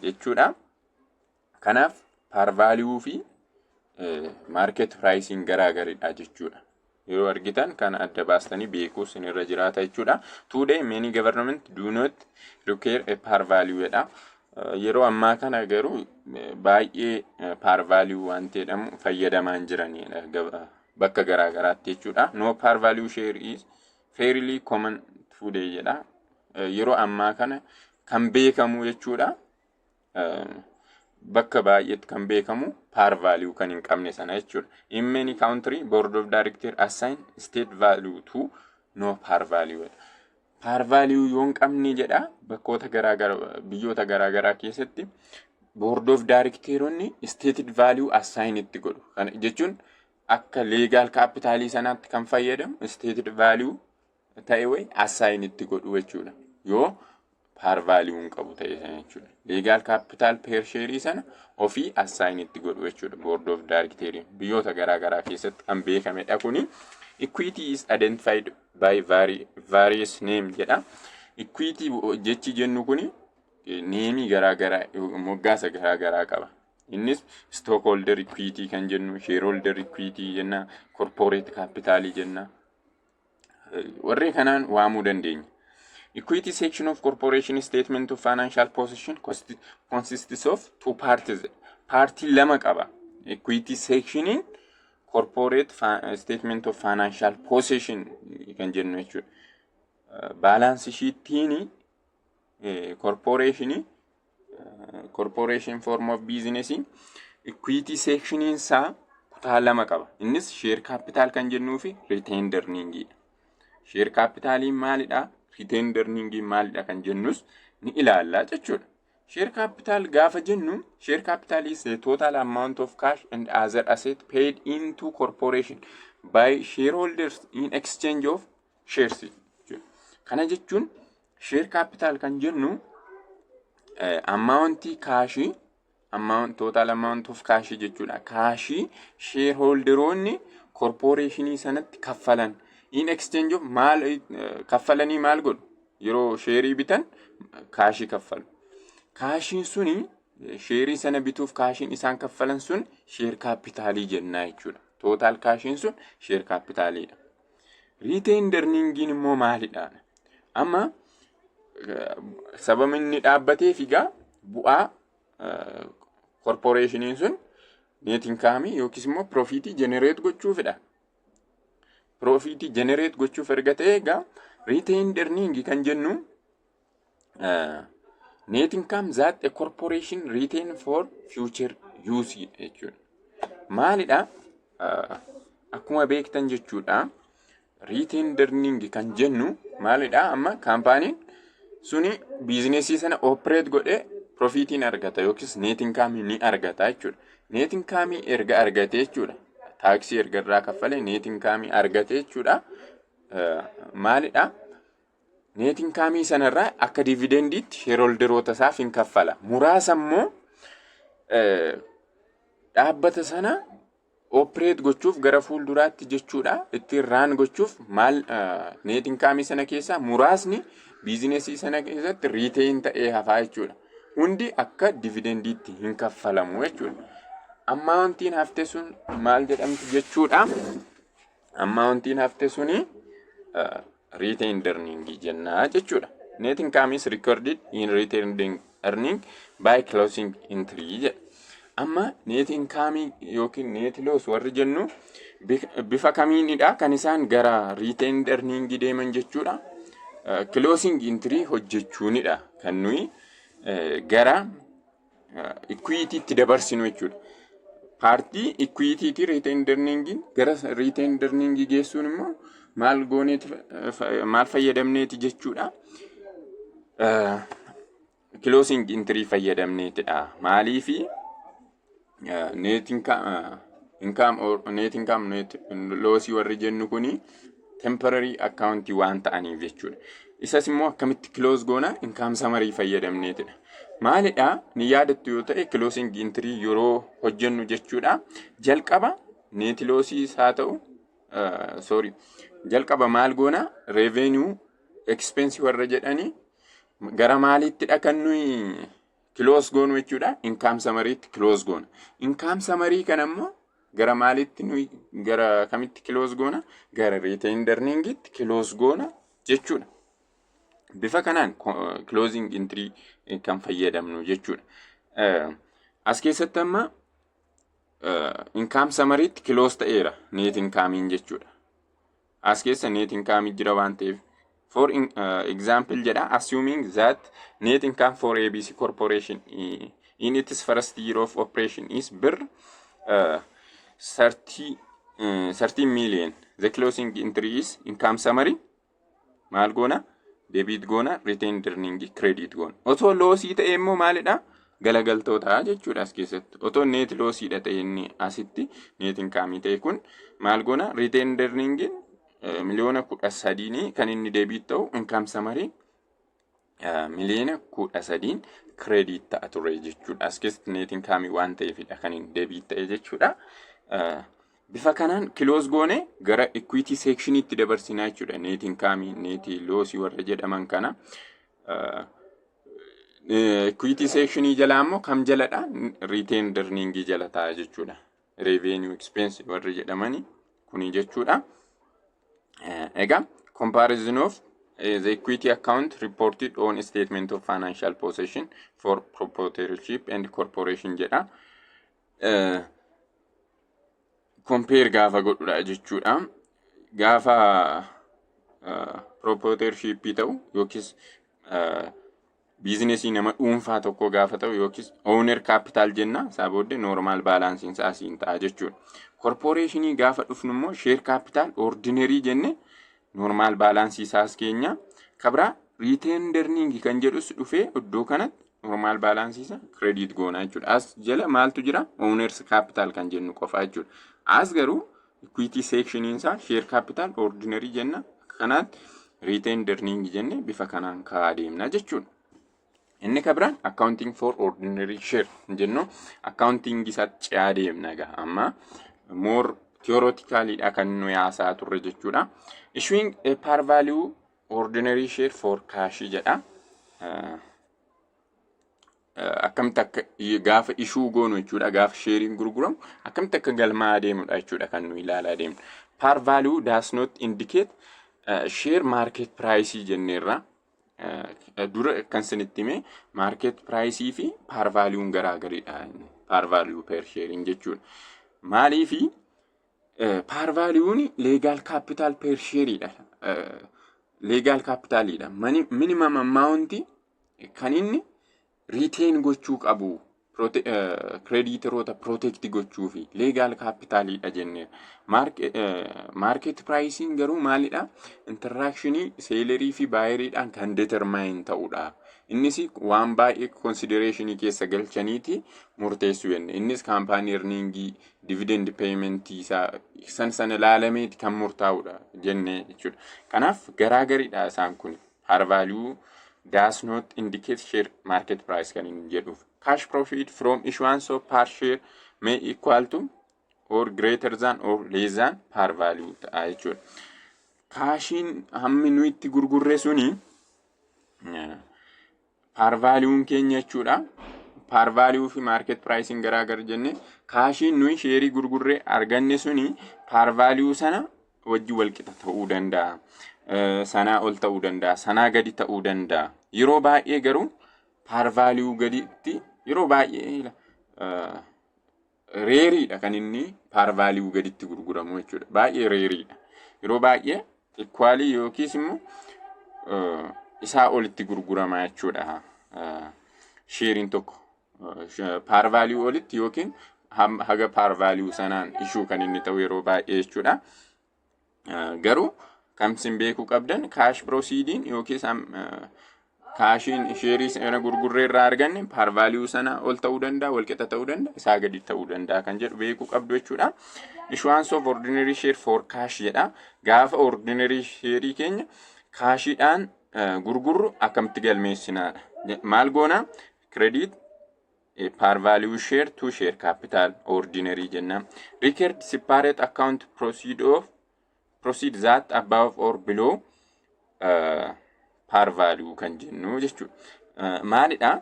jechuudha. Kanaaf par value fi market pricing garaagaridha jechuudha. Yeroo argitan kana adda baastanii beekuu isinirra jiraata jechuudha. Today many government do not require a par value dha. Yeroo ammaa kana garuu baay'ee par value waan jedhamu fayyadamaa hin jiranidha bakka garaa garaatti jechuudha. No par value share is fairly common today jedha. Yeroo ammaa kana kan beekamu jechuudha. Bakka baay'eetti kan beekamu par value kan hin qabne sana jechuudha. In many country, board of director assign stated value to no par value. Par value yoo hin qabne jedha, bakkoota garaagaraa, biyyoota garaagaraa keessatti board of directoronni stated value assign itti godhu. Kana jechuun akka legal capitalii sanaatti kan fayyadamu stated value ta'e wayi assign itti godhu jechuudha. Yoo par value hin qabu ta'e sana jechuudha. Legal capital per share sana ofii assign itti godhu jechuudha. Board of director biyyoota garaagaraa keessatti kan beekamedha kuni. Equity is identified by various name jedha. Equity jechi jennu kuni nameii garaagaraa, moggaasa garaagaraa qaba. Innis stockholder equity kan jennu, shareholder equity jenna, corporate capital jenna. Warreen kanaan waamuu dandeenya. Equity section of corporation statement of financial position consists of two parties. Partii lama qaba. Equity sectioniin corporate statement of financial position kan jennu jechuudha. Balance sheetiin corporationii, corporation form of business, equity sectioniin isaa kutaa lama qaba. Innis share capital kan jennuu fi retained earningidha. Share capitaliin maalidha? Retained earningii maalidha kan jennus ni ilaalla jechuudha. Share capital gaafa jennu, share capital is the total amount of cash and other asset paid into corporation by shareholders in exchange of shares. Kana jechuun share capital kan jennu amountii cashii, amount, total amount of cashii jechuudha. Cashii shareholderoonni corporationii sanatti kaffalan, in exchange of maal kaffalanii, maal godhu? Yeroo shareii bitan cashii kaffalu. Cashiin suni, shareii sana bituuf cashiin isaan kaffalan sun share capitalii jennaa jechuudha. Total cashiin sun share capitaliidha. Retained earningiin immoo maalidha? Amma sababa inni dhaabbateef egaa bu'aa corporationiin sun net incomeii yookiis immoo profitii generate gochuufidha. Profitii generate gochuuf erga ta'e egaa, retained earning kan jennu net income that a corporation retain for future use jechuudha. Maalidha? Akkuma beektan jechuudha. Retained earning kan jennu maalidha? Amma kaampaaniin suni businessii sana operate godhee profitiin argata yookiis net income ni argata jechuudha. Net income erga argate jechuudha. Taxii erga irraa kaffalee net income argate jechuudha. Maalidha? Net income sanarraa akka dividendiitti shareholderoota isaaf hin kaffala. Muraasa immoo dhaabbata sana operate gochuuf gara fuulduraatti jechuudha. Ittiin run gochuuf maal, net incomeii sana keessaa muraasni businessii sana keessatti retain ta'ee hafaa jechuudha. Hundi akka dividendiitti hin kaffalamu jechuudha. Amountiin hafte sun maal jedhamti jechuudha? Amountiin hafte suni retained earning jennaa jechuudha. Net income is recorded in retained earning by closing entry jedha. Amma net income yookiin net loss warri jennu bifa kamiinidha kan isaan gara retained earning deeman jechuudha? Closing entry hojjechuunidha kan nuyi gara equitytti dabarsinu jechuudha. Partii equitytti retained earning, gara retained earning geessuun immoo maal gooneeti, maal fayyadamneeti jechuudha? Closing entry fayyadamneetidha. Maaliifi, net income or net income, net lossii warri jennu kuni temporary account waan ta'aniif jechuudha. Isas immoo akkamitti close goona? Income summary fayyadamneetidha. Maalidha? Ni yaadattu yoo ta'e, closing entry yeroo hojjennu jechuudha. Jalqaba net lossiis haa ta'u, sorry, jalqaba maal goona? Revenue, expense warra jedhanii gara maaliittidha kan nuyi close goonu jechuudha? Income summarytti close goona. Income summary kana immoo gara maalitti nuyi, gara kamitti close goona? Gara retained earningitti close goona jechuudha. Bifa kanaan closing entry kan fayyadamnu jechuudha. As keessatti amma income summarytti close ta'eera net incomeiin jechuudha. As keessa net income jira waan ta'eef. For example jedha, assuming that net income for ABC Corporation in its first year of operation is birr 30, 13 million, the closing entry is income summary maal goona? Debit goona, retained earning credit goona. Otoo lossii ta'e immoo maalidha? Galagaltoota jechuudha. As keessatti otoo net lossiidha ta'e, inni asitti net income ta'e kun maal goona? Retained earning 13 miliyoona kan inni debit ta'u, income summary 13 miliyoona credit ta'a ture jechuudha. As keessatti net income waan ta'eefidha kan inni debit ta'e jechuudha. Bifa kanaan close goone gara equity sectionitti dabarsinaa jechuudha. Net income, net lossii warra jedhaman kana. Equity sectionii jalaa immoo kam jaladha? Retained earning jala ta'a jechuudha. Revenue, expense warri jedhamani kuni jechuudha. Egaa comparison of the equity account reported on statement of financial position for proprietorship and corporation jedha. Compare gaafa godhudha jechuudha. Gaafa proprietorship ta'u yookiis businessii nama dhuunfaa tokko gaafa ta'u yookiis owner capital jenna, isaa booddee normal balanceiin isaa asiin ta'a jechuudha. Corporationii gaafa dhufnu immoo share capital ordinary jenne, normal balanceii isaas keenya kabraa retained earning kan jedhus dhufee iddoo kanatti normal balanceii isaa credit goona jechuudha. As jala maaltu jira? Owners capital kan jennu qofa jechuudha. As garuu equity sectioniin isaa share capital ordinary jenna, kanaatti retained earning jenne bifa kanaan kaa'aa deemna jechuudha. Inni kan biraan accounting for ordinary share jennu, accounting isaatti ce'aa deemna egaa. Amma more theoreticalidha kan nuyi haasaa turre jechuudha. Issuing a par value ordinary share for cash jedha. Akkamitti akka gaafa issue goonu jechuudha, gaafa shareiin gurguramu akkamitti akka galmaa deemudha jechuudha kan nuyi ilaalaa deemnu. Par value does not indicate share market price jenneerra. Dura kan isinitti hime market price fi par value'n garaagaridha. Par value per sharein jechuudha. Maaliifi par value'n legal capital per shareidha. Legal capitalidha. Minimum amount kan inni retain gochuu qabu creditoroota protect gochuu fi legal capitalidha jennee. Market pricing garuu maalidha? Interactionii sellerii fi buyeriidhaan kan determine ta'udha. Innis waan baay'ee considerationii keessa galchaniiti murteessuu jenne. Innis company earningii, dividend paymentii isaa san sana ilaalameeti kan murtaa'udha jenne jechuudha. Kanaaf garaagaridha isaan kun. Par value does not indicate share market price kan inni jedhuuf. Cash profit from issuance of par share may equal to or greater than or less than par value ta'a jechuudha. Cashiin hammi nuyi itti gurgurre suni par valueun keenya jechuudha. Par value fi market pricing garaagar jenne, cashiin nuyi shareii gurgurree arganne suni par value sana wajji walqixa ta'uu danda'a. Sanaa ol ta'uu danda'a. Sanaa gadi ta'uu danda'a. Yeroo baay'ee garuu par value gaditti, yeroo baay'ee rareiidha kan inni par value gaditti gurguramu jechuudha. Baay'ee rareiidha. Yeroo baay'ee equalii yookiis immoo isaa olitti gurgurama jechuudha. Shareiin tokko par value olitti yookiin haga par value sanaan issue kan inni ta'u yeroo baay'ee jechuudha. Garuu kamsin beekuu qabdan, cash proceediin yookiis cashiin shareii sana gurgurree irraa arganne par value sana ol ta'uu danda'a, walqixa ta'uu danda'a, isaa gadi ta'uu danda'a kan jedhu beekuu qabdu jechuudha. Issuance of ordinary share for cash jedha. Gaafa ordinary shareii keenya cashiidhaan gurgurru akkamitti galmeessinaadha? Maal goona? Credit par value share to share capital ordinary jenna. Record separate account proceed of proceed that above or below par value kan jennu jechuudha. Maalidha?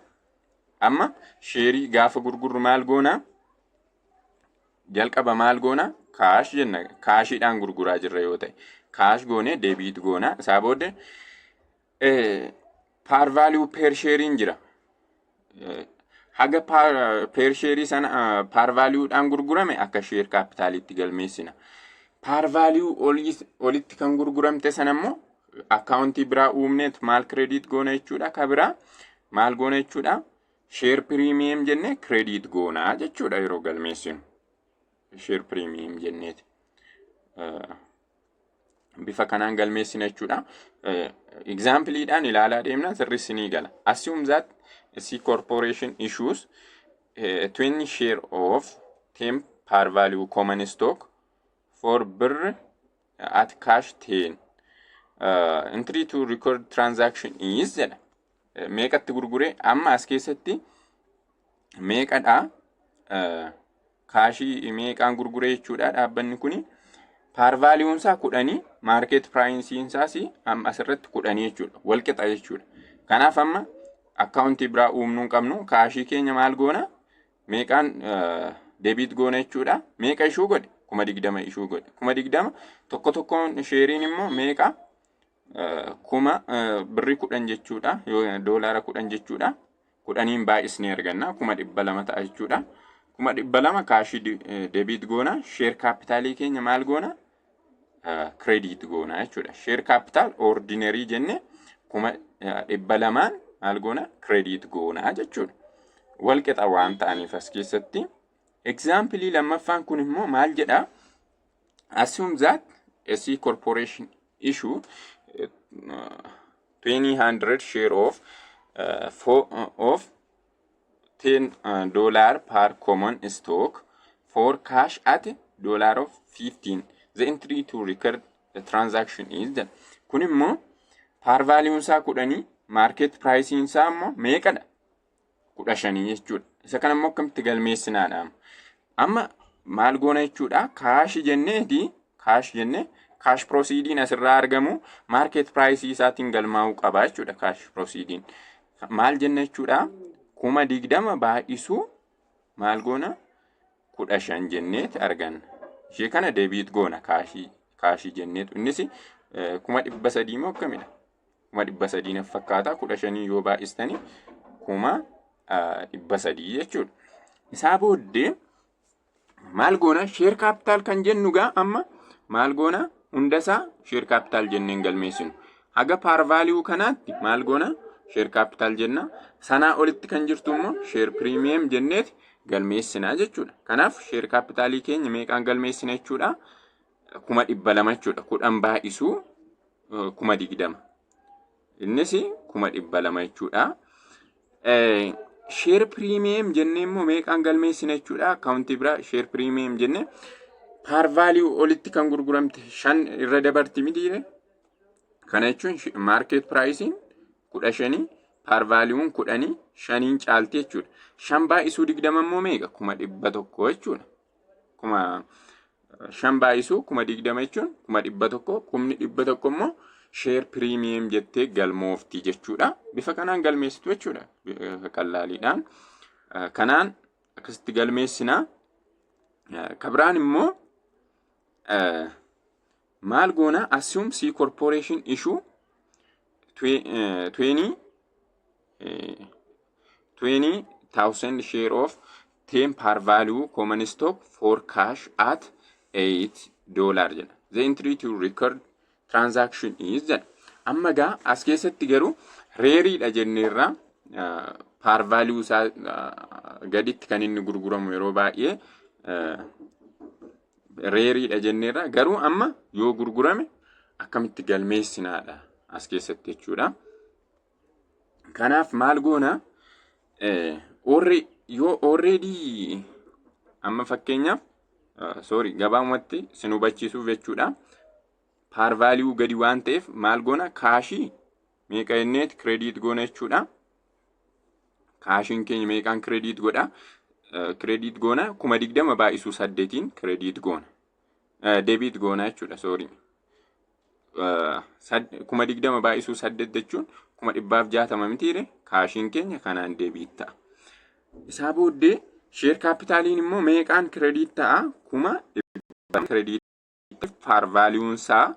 Amma sheerii gaafa gurgurru maal goona? Jalqaba maal goona? Cash jenna. Kaashiidhaan gurguraa jirra yoo ta'e, cash goone debit goona. Isaa booddee par value per sheeriin jira. Haga per sheerii sana par valueudhaan gurgurame akka share capitalitti galmeessina. Par value olitti kan gurguramte sana immoo akkaawuntii biraa uumneet maal credit goona jechuudha. Ka biraa maal goona jechuudha? Share premium jennee credit goonaa jechuudha yeroo galmeessinu. Share premium jenneeti. Bifa kanaan galmeessina jechuudha. Exampleiidhaan ilaalaa deemna, sirriitti ni gala. Assume that C corporation issues 20 share of 10 par value common stock for birr at cash 10. Entry to record transaction is jedha. Meeqatti gurgure? Amma as keessatti meeqadha? Kaashii meeqaan gurgure jechuudha dhaabbanni kuni? Par valueun isaa 10, market priceiin isaas amma asirratti 10 jechuudha. Walqixa jechuudha. Kanaaf amma akkaawuntii biraa uumnuu hin qabnu. Kaashii keenya maal goona? Meeqaan debit goona jechuudha? Meeqa issue godhe? 20,000 issue godhe. 20,000 tokko tokkoon sheeriin immoo meeqa? Kuma birrii 10 jechuudha. Doolaara 10 jechuudha. 10n baay'isnee arganna. 200,000 ta'a jechuudha. 200,000 kaashii debit goona. Share capitalii keenya maal goona? Credit goona jechuudha. Share capital ordinary jenne 200,000n maal goona? Credit goona jechuudha. Walqixa waan ta'aniif as keessatti. Exampleii lammaffaan kun immoo maal jedhaa? Assume that SC corporation issue 2000 share of 10 dollar par common stock for cash at dollar of 15. The entry to record the transaction is that. Kun immoo par value isaa 10, market price isaa immoo meeqadha? 15 jechuudha. Isa kana immoo akkamitti galmeessinaadha? Amma maal goona jechuudha? Cash jenneeti, cash jennee cash proceediin asirraa argamu market price isaatiin galmaa'uu qaba jechuudha. Cash proceediin maal jenna jechuudha? 20,000 baay'isuu maal goona? 15 jenneeti arganna. Ishee kana debit goona, kaashii jenneetu. Innis 300,000 moo akkamidha? 300,000 naf fakkaata. 15 yoo baay'istanii 300,000 jechuudha. Isaa booddee maal goona? Share capital kan jennu gaa amma maal goona? Hundasaa share capital jenneen galmeessinu. Haga par value kanaatti maal goona? Share capital jenna. Sanaa olitti kan jirtu immoo share premium jenneeti galmeessinaa jechuudha. Kanaaf share capitalii keenya meeqaan galmeessina jechuudha? 200,000 jechuudha. 10 baay'isuu 20,000. Innis 200,000 jechuudha. Share premium jennee immoo meeqaan galmeessina jechuudha? Akkaawuntii biraa share premium jennee par value olitti kan gurguramte shan irra dabarti mitiire. Kana jechuun market priceiin 15, par valueun 10, shaniin caalti jechuudha. Shan baay'isuu 20 immoo meeqa? 100,000 jechuudha. 5,000 baay'isuu 20,000 jechuun 100,000. 100,000 immoo share premium jettee galmoofti jechuudha. Bifa kanaan galmeessitu jechuudha. Qallaaliidhaan. Kanaan akkasitti galmeessinaa. Kabiraan immoo maal goona? Assume C corporation issue 20,000 share of 10 par value common stock for cash at $8 jedha. The entry to record transaction is jedha. Amma gaa as keessatti garuu rareiidha jenneerra. Par value isaa gaditti kan inni gurguramu yeroo baay'ee rareiidha jenneerra. Garuu amma yoo gurgurame akkamitti galmeessinaadha as keessatti jechuudha. Kanaaf maal goona? Yoo already amma fakkeenyaaf, sorry, gabaabumatti sin hubachiisuuf jechuudha. Par value gadi waan ta'eef maal goona? Kaashii meeqa jenneet credit goona jechuudha? Cashiin keenya meeqaan credit godha? Credit goona, 20,000 baay'isuu saddeetiin credit goona. Debit goona jechuudha, sorry. 20,000 baay'isuu saddeet jechuun 160,000 mitiire? Cashiin keenya kanaan debit ta'a. Isaa booddee share capitaliin immoo meeqaan credit ta'a? 100,000 credit. Par valueunsaa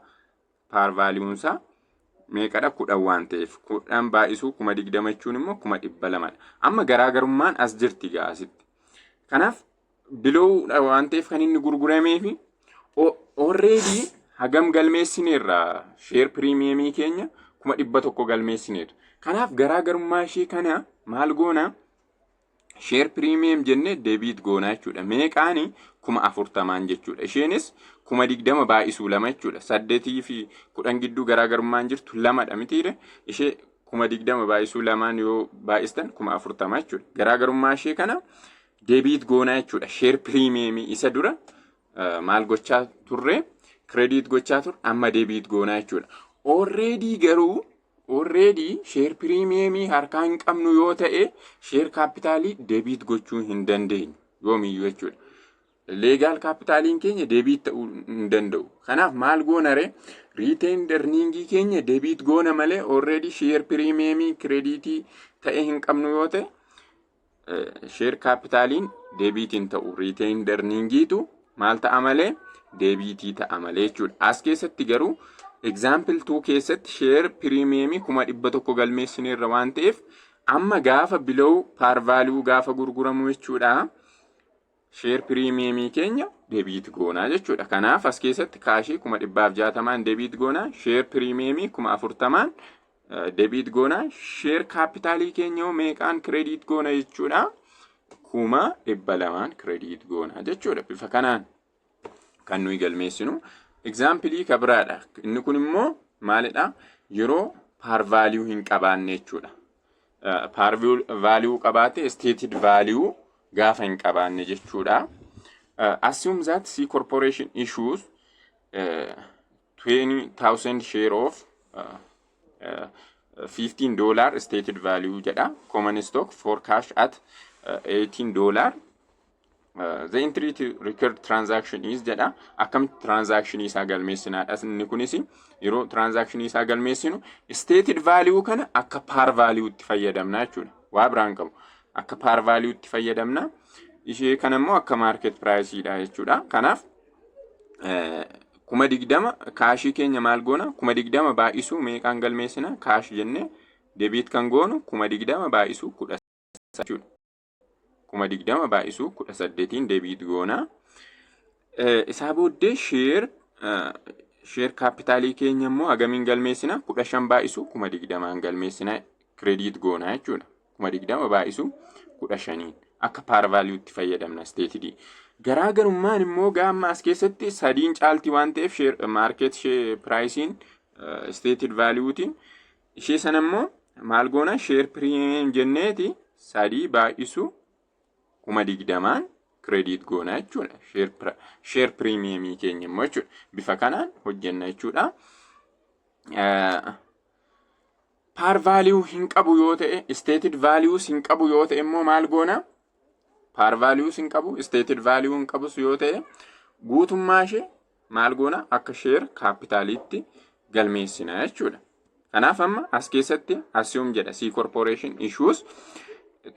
meeqadha? 10 waan ta'eef, 10 baay'isuu 20,000 jechuun immoo 200,000dha. Amma garaagarummaan as jirti gaa asitti. Kanaaf belowdha waan ta'eef kan inni gurguramee fi already hagam galmeessineerra? Share premiumii keenya 100,000 galmeessineerra. Kanaaf garaagarummaa ishee kana maal goona? Share premium jennee debit goonaa jechuudha. Meeqaani? 40,000n jechuudha. Isheenis 20,000 baay'isuu lama jechuudha. Saddeetii fi 10 gidduu garaagarummaan jirtu lamadha mitiire? Ishee 20,000 baay'isuu lamaan yoo baay'istan 40,000 jechuudha. Garaagarummaa ishee kana debit goonaa jechuudha. Share premiumii isa dura maal gochaa turre? Credit gochaa turre, amma debit goonaa jechuudha. Already garuu already share premiumii harkaa hin qabnu yoo ta'e, share capitalii debit gochuu hin dandeenyu yoomiyyuu jechuudha. Legal capitaliin keenya debit ta'uu hin danda'u. Kanaaf maal goona ree? Retained earningii keenya debit goona malee, already share premiumii creditii ta'e hin qabnu yoo ta'e, share capitaliin debit hin ta'u. Retained earningiitu maal ta'a malee? Debitii ta'a malee jechuudha. As keessatti garuu example 2 keessatti share premiumii 100,000 galmeessineerra waan ta'eef, amma gaafa below par value gaafa gurguramu jechuudha. Share premiumii keenya debit goonaa jechuudha. Kanaaf as keessatti cashii 160,000n debit goonaa, share premiumii 40,000n debit goonaa, share capitalii keenya meeqaan credit goona jechuudha? 200,000n credit goonaa jechuudha. Bifa kanaan kan nuyi galmeessinu. Exampleii ka biraadha. Inni kun immoo maalidha? Yeroo par value hin qabaanne jechuudha. Par value qabaate, stated value gaafa hin qabaanne jechuudha. Assume that C corporation issues 20,000 share of $15 stated value jedha. Common stock for cash at $18. The entry to record transaction is jedha. Akkamitti transaction isaa galmeessinaadha? Inni kunis yeroo transaction isaa galmeessinu stated value kana akka par value itti fayyadamna jechuudha. Waa biraan qabu. Akka par value itti fayyadamna. Ishee kana immoo akka market price dha jechuudha. Kanaaf 20,000 cashii keenya maal goona? 20,000 baay'isuu meeqaan galmeessina? Cash jennee debit kan goonu 20,000 baay'isuu 10 jechuudha. 20,000 baay'isuu 18n debit goona. Isaa booddee share capitalii keenya immoo hagamiin galmeessina? 15 baay'isuu 20,000n galmeessina, credit goona jechuudha. 20,000 baay'isuu 15n akka par valuetti fayyadamna statedii. Garaagarummaan immoo gaamma as keessatti sadiin caalti waan ta'eef, share market priceiin stated valuetiin ishee sana immoo maal goona? Share premium jenneeti sadii baay'isuu 20,000n credit goona jechuudha. Share premiumii keenya immoo jechuudha. Bifa kanaan hojjenna jechuudha. Par value hin qabu yoo ta'e, stated values hin qabu yoo ta'e immoo maal goona? Par values hin qabu, stated value hin qabus yoo ta'e, guutummaa ishee maal goona? Akka share capitaliitti galmeessina jechuudha. Kanaaf amma as keessatti assume jedha, C corporation issues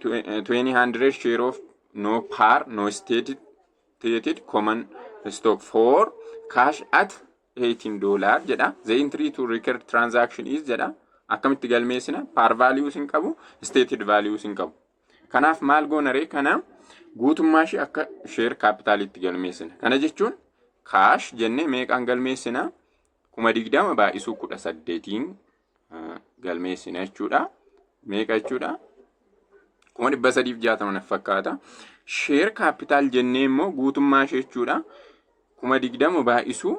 2000 share of no par no stated common stock for cash at $18 jedha. The entry to record transaction is jedha. Akkamitti galmeessina? Par values hin qabu, stated values hin qabu. Kanaaf maal goona ree? Kana guutummaa ishee akka share capitaliitti galmeessina. Kana jechuun cash jennee meeqaan galmeessina? 20,000 baay'isuu 18n galmeessina jechuudha. Meeqa jechuudha? 360,000 na fakkaata. Share capital jennee immoo guutummaa ishee jechuudha. 20,000 baay'isuu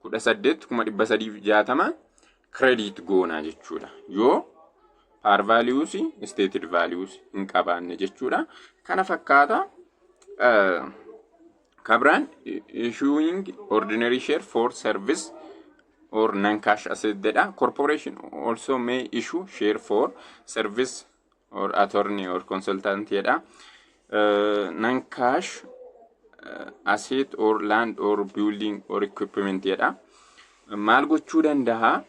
18, 360,000 credit goonaa jechuudha. Yoo par values, stated values hin qabaanne jechuudha. Kana fakkaata. Kabiraan issuing ordinary share for service or non-cash asset jedha. Corporation also may issue share for service or attorney or consultant jedha. Non cash asset or land or building or equipment jedha. Maal gochuu danda'a?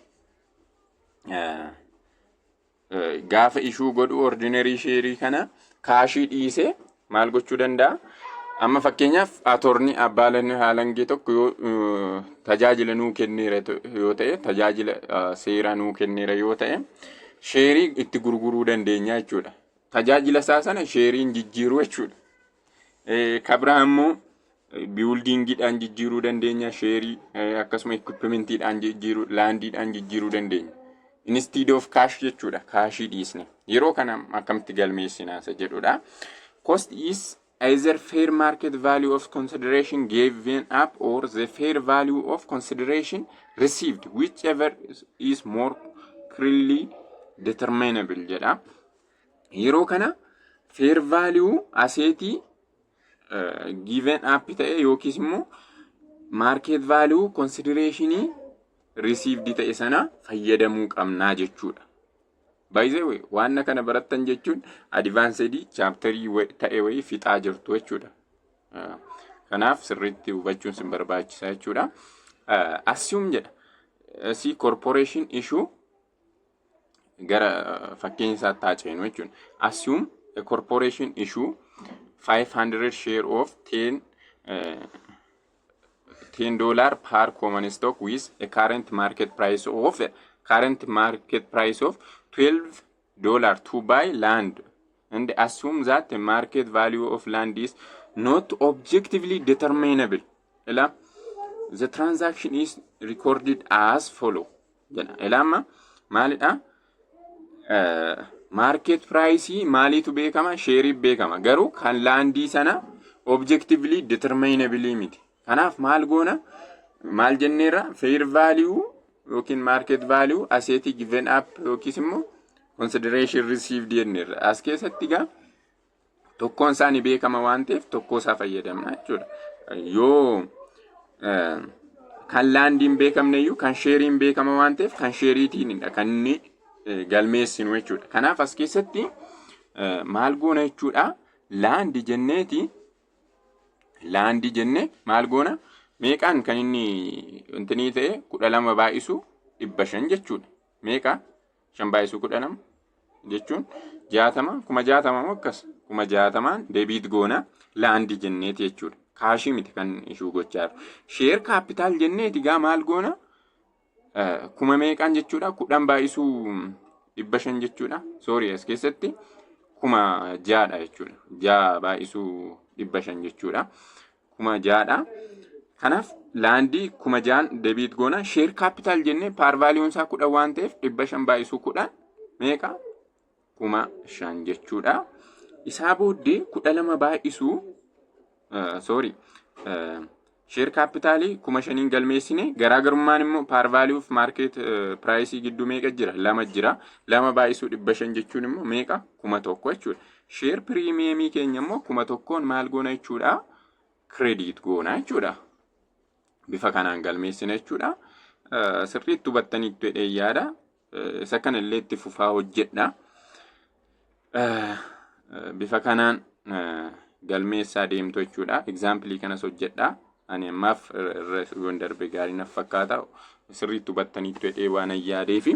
Gaafa issue godhu ordinary share kana cashii dhiisee maal gochuu danda'a? Amma fakkeenyaaf attorney, abbaa haalangee tokko yoo tajaajila nuu kenneera yoo ta'e, tajaajila seeraa nuu kenneera yoo ta'e, shareii itti gurguruu dandeenya jechuudha. Tajaajila isaa sana shareiin jijjiiruu jechuudha. Kan biraa immoo buildingiidhaan jijjiiruu dandeenya shareii, akkasuma equipmentiidhaan jijjiiruu, landiidhaan jijjiiruu dandeenya. Instead of cash jechuudha. Cashii dhiisne. Yeroo kana akkamitti galmeessinaa isa jedhudha. Cost is either fair market value of consideration given up or the fair value of consideration received, whichever is more clearly determinable jedha. Yeroo kana fair value assetii given up ta'e yookiis immoo market value considerationii received ta'e sana fayyadamuu qabnaa jechuudha. By the way, waan kana barattan jechuun advanced chapterii ta'e wayii fixaa jirtu jechuudha. Kanaaf sirriitti hubachuun sin barbaachisa jechuudha. Assume jedha. C corporation issue, gara fakkeenya isaatti haa ceenu jechuudha. Assume a corporation issue 500 share of $10 per common stock with a current market price of $12 to buy land and assume that the market value of land is not objectively determinable. Ila, the transaction is recorded as follow jedha. Ila, amma maalidha? Market price maaliitu beekama? Shareii beekama. Garuu kan landii sana objectively determinable miti. Kanaaf maal goona? Maal jenneerra? Fair value yookiin market value asset given up yookiis immoo consideration received jenneerra. As keessatti gaa tokkoon isaa ni beekama waan ta'eef tokko isaa fayyadamna jechuudha. Yoo kan landiin beekamne iyyuu kan shareiin beekama waan ta'eef kan shareiitiinidha kan inni galmeessinu jechuudha. Kanaaf as keessatti maal goona jechuudha? Land jenneeti, landii jenne maal goona? Meeqaan kan inni intinii ta'e? 12 baay'isu 500 jechuudha. Meeqa? Shan baay'isuu 12 jechuun 60, 60,000 moo akkas, 60,000n debit goona landii jenneeti jechuudha. Cashii miti kan issue gochaa jiru. Share capital jenneeti gaa maal goona? Kuma meeqaan jechuudha? 10 baay'isuu 500 jechuudha. Sorry, as keessatti 6,000dha jechuudha. Ja'a baay'isuu 500 jechuudha. 6,000dha. Kanaaf landii 6,000n debit goona. Share capital jennee par valueun isaa 10 waan ta'eef 500 baay'isuu 10 meeqa? 5,000 jechuudha. Isaa booddee 12 baay'isuu, sorry, share capitalii 5,000n galmeessine, garaagarummaan immoo par value fi market priceii gidduu meeqa jira? Lama jira. Lama baay'isuu 500 jechuun immoo meeqa? 1,000 jechuudha. Share premiumii keenya immoo 1,000n maal goona jechuudha? Credit goona jechuudha. Bifa kanaan galmeessina jechuudha. Sirriitti hubattaniittu jedhee yaada. Isa kanallee itti fufaa hojjedha. Bifa kanaan galmeessaa deemtu jechuudha. Exampleii kanas hojjedha. Ani ammaaf irra yoon darbe gaarii naf fakkaata. Sirriitti hubattaniittu jedhee waan yaadeefi.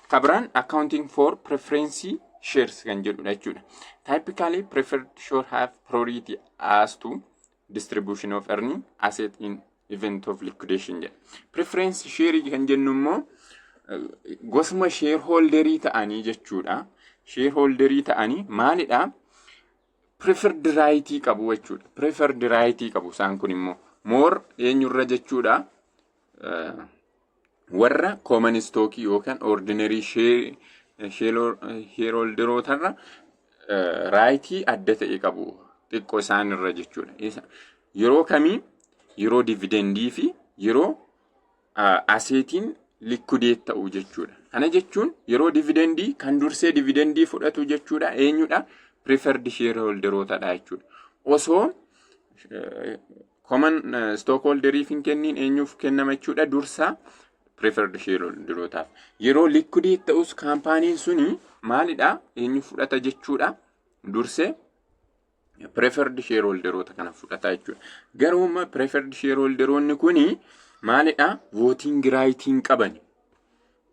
Kan biraan accounting for preference shares kan jedhudha jechuudha. Typically, preferred share have priority as to distribution of earning asset in event of liquidation jedha. Preference share kan jennu immoo gosuma shareholderii ta'anii jechuudha. Shareholderii ta'anii maalidha? Preferred right qabu jechuudha. Preferred right qabu isaan kun immoo more eenyurra jechuudha? Warra common stock yookaan ordinary shareholderootarra rightii adda ta'e qabu xiqqoo isaanirra jechuudha. Yeroo kamii? Yeroo dividendii fi yeroo assetiin liquidate ta'u jechuudha. Kana jechuun yeroo dividendii kan dursee dividendii fudhatu jechuudha. Eenyudha? Preferred shareholderootadha jechuudha. Osoo common stockholderiif hin kenniin eenyuuf kennama jechuudha? Dursa Preferred shareholderootaaf. Yeroo liquidate ta'us kaampaaniin suni maalidha? Eenyu fudhata jechuudha? Dursee preferred shareholderoota kana fudhata jechuudha. Garuu immoo preferred shareholderoonni kuni maalidha? Voting rightiin qabani.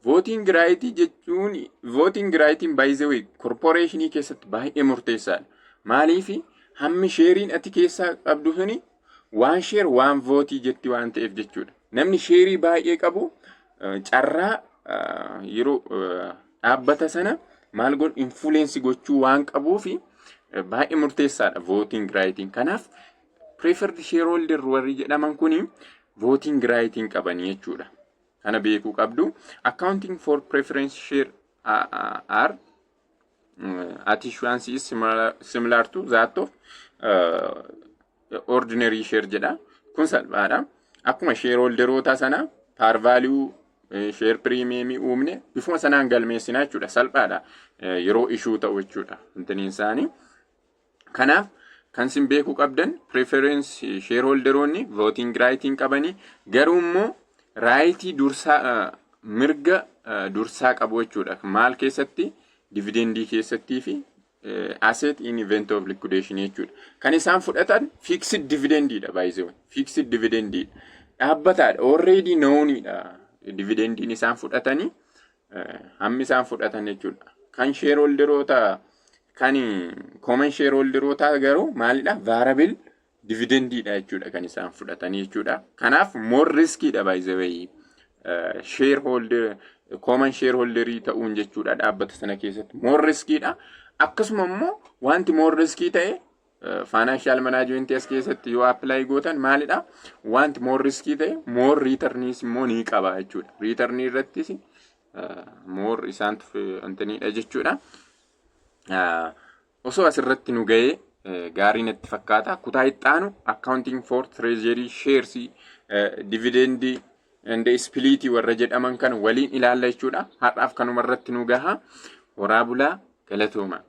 Voting right jechuun, voting rightiin, by the way, corporationii keessatti baay'ee murteessaadha. Maaliifi? Hammi shareiin ati keessaa qabdu suni one share one vote jetti waan ta'eef jechuudha. Namni shareii baay'ee qabu carraa yeroo dhaabbata sana maal godhu, influence gochuu waan qabuufi baay'ee murteessaadha voting rightiin. Kanaaf preferred shareholder warri jedhaman kuni voting rightiin qabanii jechuudha. Kana beekuu qabdu. Accounting for preference share are at issuance is similar to that of ordinary share jedha. Kun salphaadha. Akkuma shareholderoota sana par value, share premium uumne bifuma sanaan galmeessinaa jechuudha. Salphaadha. Yeroo issue ta'u jechuudha. Intiniin isaanii. Kanaaf kan isin beekuu qabdan, preference shareholderoonni voting rightiin qabanii, garuu immoo rightii dursaa, mirga dursaa qabu jechuudha. Maal keessatti? Dividendii keessattii fi asset in event of liquidation jechuudha. Kan isaan fudhatan fixed dividendiidha, by the way. Fixed dividendiidha. Dhaabbataadha. Already knownidha. Dividendiin isaan fudhatanii, hammi isaan fudhatan jechuudha. Kan shareholderoota, kan common shareholderoota garuu maalidha? Variable dividendiidha jechuudha kan isaan fudhatanii jechuudha. Kanaaf more riskiidha, by the way. Shareholder, common shareholderii ta'uun jechuudha, dhaabbata sana keessatti more riskiidha. Akkasuma immoo wanti more riskii ta'e financial management as keessatti yoo apply gootan maalidha? Wanti more riskii ta'e more returniis immoo ni qaba jechuudha. Returnii irrattis more isaantu antaniidha jechuudha. Osoo asirratti nu ga'ee gaarii natti fakkaata. Kutaa ittaanu accounting for treasury shares, dividendii and splitii warra jedhaman kan waliin ilaalla jechuudha. Har'aaf kanuma irratti nu gaha. Horaa bulaa, galatooma.